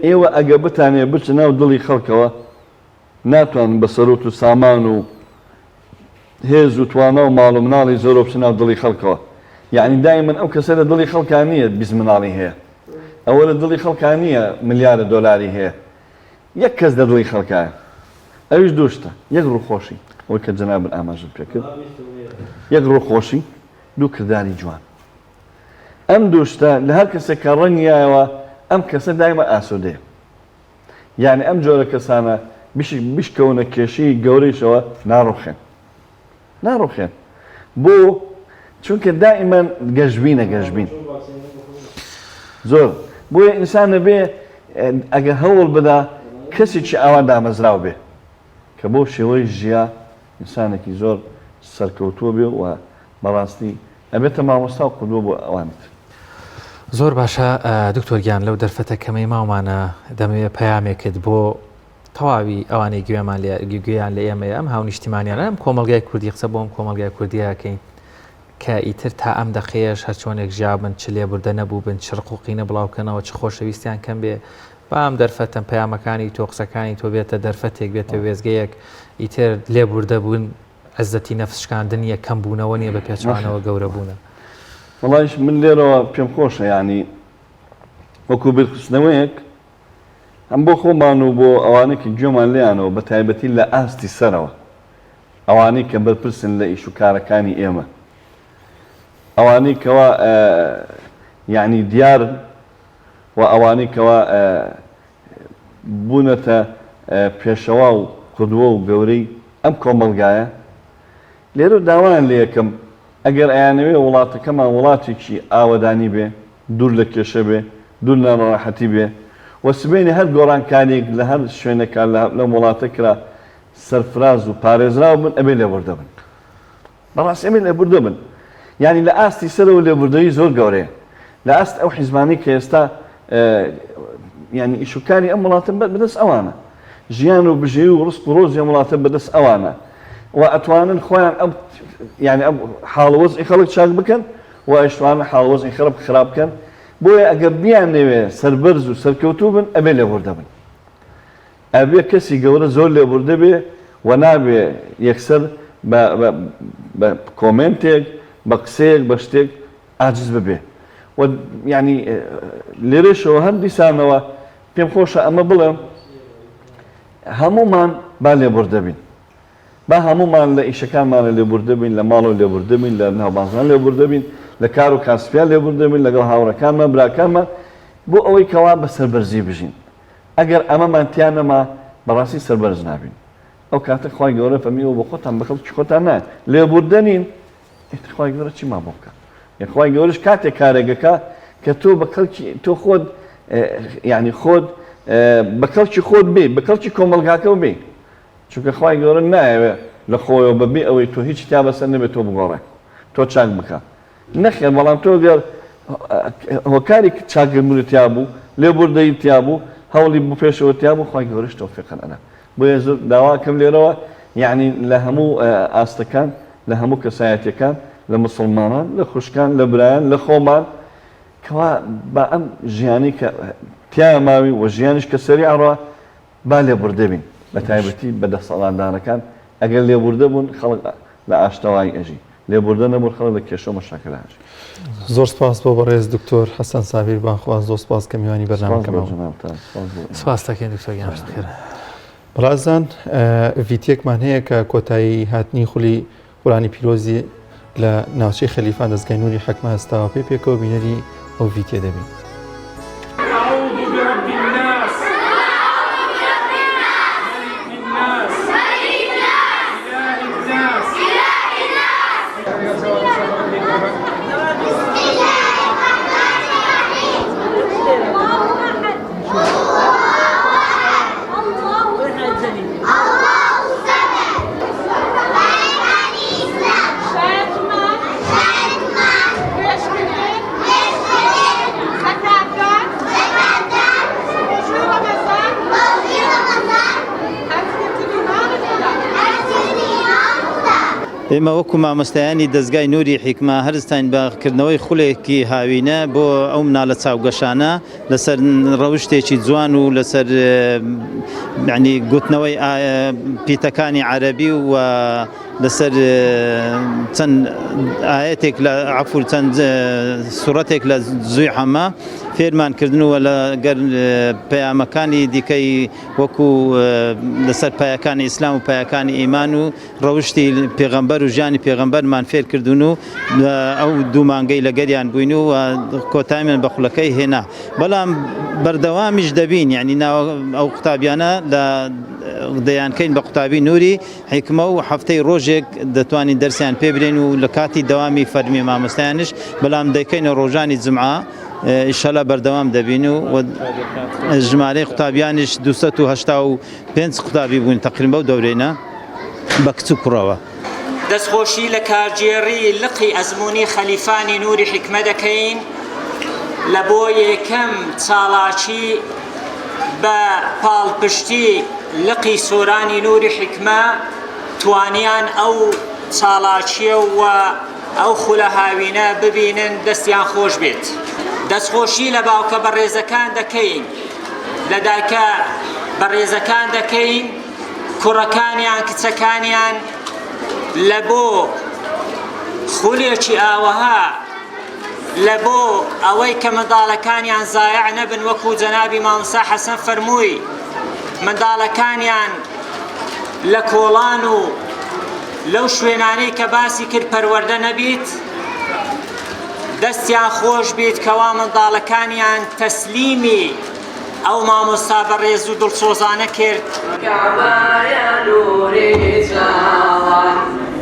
ئێوە ئەگەر بتانەوێت بچنە ناو دڵی خەڵکەوە ناتوانن بە سەروەت و سامان و هێز و توانا و ماڵ و مناڵی زۆرەوە بچنە ناو دڵی خەڵکەوە، یەعنی دایمەن ئەو کەسە لە دڵی خەڵکا نییە 20 مناڵی هەیە، ئەوە لە دڵی خەڵکا نییە ملیارە دۆلاری هەیە، یەک کەس لە دڵی خەڵکایە ئەویش دوو شتە یەک ڕووخۆشی ئەوەی کە جەنابت ئاماژەت پێ کرد یەک ڕووخۆشی دوو کرداری جوان ئەم دوو شتە لە هەر کەسێک کە ڕەنگیایەوە ئەم کەسە دایمە ئاسوودەیە یعنی ئەم جۆرە کەسانە بشکەونە کێشەی گەورەیشەوە ناڕوخێن ناڕوخێن بۆ؟ چونکە دائیمەن گەشبینە گەشبین زۆر بۆیە ئینسان ئەبێ ئەگەر هەوڵ بدا کەسێکی ئاوا دامەزراو بێ کە بەو شێوەی ژیا ئینسانێکی زۆر سەرکەوتووە بێ و بەڕاستی ئەبێتە مامۆستا و قودوە بۆ ئەوانی تر. زۆر باشە دکتۆر گیان لەو دەرفەتە کەمەی ماومانە دەمەوێ پەیامێکت بۆ تەواوی ئەوانەی گوێمان لێ گوێیان لە ئێمەیە ئەم هاونیشتیمانیانە ئەم کۆمەڵگای کوردی قسە بۆ ئەم کۆمەڵگای کوردیە ئەکەین کە ئیتر تا ئەم دەقەیەش هەرچۆنێک ژیابن چ لێبوردە نەبووبن چ ڕق و قینە بڵاوکەنەوە چ خۆشەویستیان کەم بێ. با ئەم دەرفەتەم پەیامەکانی تۆ قسەکانی تۆ بێتە دەرفەتێک بێتە وێستگەیەک ئیتر لێبوردە بوون عزەتی نەفس شکاندن نییە کەم بوونەوە نییە بە پێچەوانەوە گەورە بوونە. وەڵایش من لێرەوە پێم خۆشە یانی وەکو بیرخستنەوەیەک هەم بۆ خۆمان و بۆ ئەوانەی کە گوێمان لێیانەوە بە تایبەتی لە ئاستی سەرەوە ئەوانەی کە بەرپرسن لە ئیش و کارەکانی ئێمە ئەوانەی کەوا یانی دیارن و ئەوانەی کەوا بوونەتە پێشەوا و قودوە و گەورەی ئەم کۆمەڵگایە، لێرە داوایان لێ ئەکەم ئەگەر ئەیانەوێ وڵاتەکەمان وڵاتێکی ئاوەدانی بێ، دوور لە کێشە بێ، دوور لە ناڕەحەتی بێ و سبەینێ هەر گۆڕانکارییەک لە هەر شوێنێکا لەم وڵاتە کرا سەرفراز و پارێزراو بن ئەبێ لێبوردە بن. بەڕاستی ئەمە لێبوردە بن یانی لە ئاستی سەرەوە لێبوردەیی زۆر گەورەیە لە ئاست ئەو حیزبانەی کە ئێستا یانی ئیش و کاری ئەم وڵاتە بەدەست ئەوانە ژیان و بژێوی و ڕزق و ڕۆزی ئەم وڵاتە بەدەست ئەوانە و ئەتوانن خۆیان ئەم یانی ئەم حاڵ وەزعی خەڵک چاک بکەن و ئەشتوانن حاڵ وەزعی خەڵک خراپ بکەن بۆیە ئەگەر بیانەوێ سەربەرز و سەرکەوتوو بن ئەبێ لێبوردە بن ئەبێ کەسی گەورە زۆر لێبوردە بێ و نابێ یەکسەر بە بە کۆمێنتێک بە قسەیەک بە شتێک عاجز ببێ و یانی لێرەشەوە هەر دیسانەوە پێم خۆشە ئەمە بڵێم هەموومان با لێبوردە بین با هەموومان لە ئیشەکانمانە لێبوردە بین لە ماڵەوە لێبوردە بین لە ناوبازان لێبوردە بین لە کار و کاسپیان لێبوردە بین لەگەڵ هاوڕەکانمان براکانمان بۆ ئەوەی کەوا بە سەربەرزی بژین ئەگەر ئەمەمان تیا نەما بەڕاستی سەربەرز نابین ئەو کاتە خوای گەورە فەرمی ئێوە بۆ خۆتان بە خەڵکی خۆتان نایەن لێبوردە نین ئیتر خوای گەورە چیمان بۆ بکا یە خوای گەورەش کاتێک کارێک ئەکا کە تۆ بە کەڵکی تۆ خۆت یعنی خۆت بە کەڵکی خۆت بێ بە کەڵکی کۆمەڵگاکە بێ چونکە خوای گەورە نایەوێ لە خۆیەوە بەبێ ئەوەی تۆ هیچ تیا بەسەر نەبێت تۆ بگۆڕێ تۆ چاک بکە نەخێر بەڵام تۆ گەر هۆکاری چاکردنت تیا بوو لێبوردەیی تیا بوو هەوڵی بۆ پێشەوە تیا بوو خوای گەورەش تەوفیقت ئەدا بۆیە زۆر داواکەم لێرەوە یعنی لە هەموو ئاستەکان لە هەموو کەسایەتیەکان لە مسوڵمانان لە خوشکان لە برایان لە خۆمان کەوا با ئەم ژیانی کە تیا ماوی و ژیانیش کە سەری ئەڕوا با لێبوردە بین بە تایبەتی بە دەسەڵاتدارەکان ئەگەر لێبوردە بوون خەڵک لە ئاشتەوایی ئەژی لێبوردە نەبوون خەڵک لە کێشە و مەشاکەلا ئەژی. زۆر سپاس بۆ بەڕێز دکتۆر حەسەن سابیر بانخواز زۆر سپاس کە میوانی سپاس بۆ بەرنامەکەمان بوون. جەنابتان سپاس بۆ ئێوە. سپاست دەکەین دکتۆر گیان بەخێر. بەڕازان ڤیتیەکمان هەیە کە کۆتایی هاتنی خولی قورئانی پیرۆزی لە ناوچەی خەلیفان دەزگای نوری حەکمە هەستاوە پێ پێکەوە بینەری ئەو ڤیتیە دەبین. ئێمە وەکو مامۆستایانی دەزگای نوری حیکمە هەرستاین بە کردنەوەی خولێکی هاوینە بۆ ئەو مناڵە چاوگەشانە لەسەر ڕەوشتێکی جوان و لەسەر یعنی گوتنەوەی پیتەکانی عەرەبی و لەسەر چەند ئاەتێک لە عفور چەند سوڕەتێک لە زووی حەمە فێرمان کردن و لەگەر پەیامەکانی دیکەی وەکو لەسەر پایەکانی ئیسلام و پایەکانی ئیمان و ڕەوشتی پێغەمبەر و ژیانی پێغەمبەرمان فێر کردوون و ئەو دوو مانگەی لەگەریان بووین و کۆتاییمان بە خولەکەی هێنا بەڵام بەردەوامیش دەبین یعنی ناو ئەو قوتابیانە لە دەیانکەین بە قوتابی نوری حیکمە و هەفتەی ڕۆژێک دەتوانین دەرسیان پێ برێن و لە کاتی دەوامی فەرمی مامۆستایانش بەڵام دەیکەینە ڕۆژانی جمعە ئیشەلا بەردەوام دەبین و ژمارەی قوتابیانیش 285 قوتابی بوون تەقریبا بەو دەورەینە بە کچ و کوڕەوە. دەستخۆشی لە کارگێڕی لقی ئەزموونی خەلیفانی نوری حیکمە دەکەین لە بۆ یەکەم چاڵاکی بە پاڵپشتی لقی سۆرانی نوری حیکمە توانیان ئەو چاڵاکیە و ئەو خولە هاوینە ببینن دەستیان خۆش بێت. دەستخۆشی لە باوکە بەڕێزەکان دەکەین. لە دایکە بەڕێزەکان دەکەین کوڕەکانیان کچەکانیان لە بۆ خولێکی ئاوەها لە بۆ ئەوەی کە منداڵەکانیان زایع نەبن وەکو جەنابی مامۆستا حەسەن فەرمووی منداڵەکانیان لە کۆڵان و لەو شوێنانەی کە باسی کرد پەروەردە نەبیت دەستیان خۆش بیت کەوا منداڵەکانیان تەسلیمی ئەو مامۆستا بەڕێز و دڵسۆزانە کرد. کەعبەیە نوری چاوان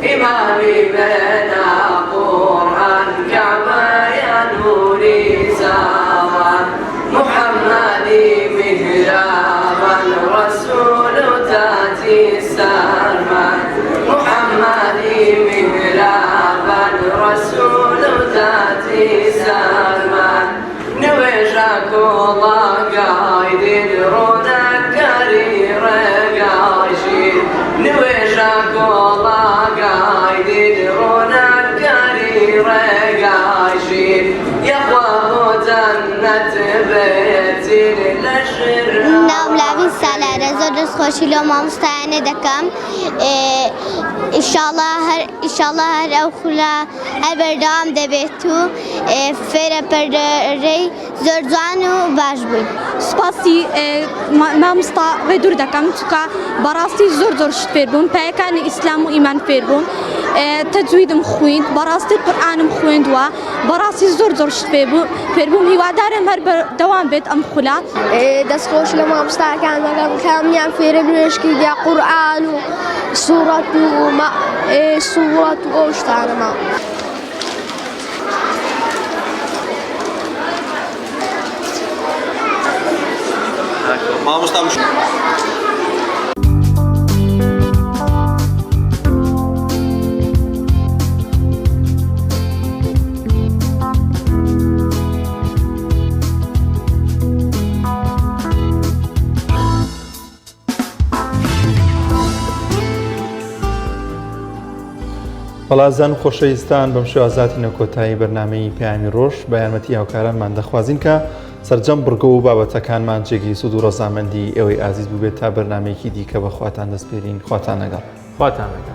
ئیمامی منا قورئان کەعبەیە نوری چاوان محەممەدی میهرەبان ڕەسوول و تاجی سەرمان محەممەدی میهرەبان ڕەسوول و تاجی سەرمان نوێژە کۆڵاگای دل ڕۆنەککەری ڕێگای ژیر نوێژە کۆڵاگای دل ڕۆنەککەری ڕێگای ژیر یەخوا بۆ جەننەت بێتین لە ژێر ناوم لاڤین سالارە زۆر دەستخۆشی لەو مامۆستایانە دەکەم ئیشاڵا هەر ئیشاڵا هەر ئەو خولە هەر بەردەوام دەبێت و فێرە پەرەی زۆر جوان و باش بووین. سوپاسی مامۆستا ڕێدور دەکەم چونکە بەڕاستی زۆر زۆر شت فێر بووم پایەکانی ئیسلام و ئیمان فێر بووم تەجویدم خویند بەڕاستی قورئانم خوێندووە بەڕاستی زۆر زۆر شت فێر بووم هیوادارم هەر بەردەوام بێت ئەم خولە. دەستخۆش لە مامۆستاکان دەکەم کە منیان فێرە نوێژ کردیا قورئان و سوڕەت و سوڕەت و ئەو شتانەما. مامۆستا بەڵازان و خۆشەویستان بەم شێوازە هاتینە کۆتایی بەرنامەی پەیامی ڕۆژ بە یارمەتی هاوکارانمان دەخوازین کە سەرجەم بڕگە و بابەتەکانمان جێگەی سوود و ڕەزامەندی ئێوەی ئازیز بووبێت تا بەرنامەیەکی دیکە بە خواتان دەسپێرین خواتان لەگەڵ. خواتان لەگەڵ.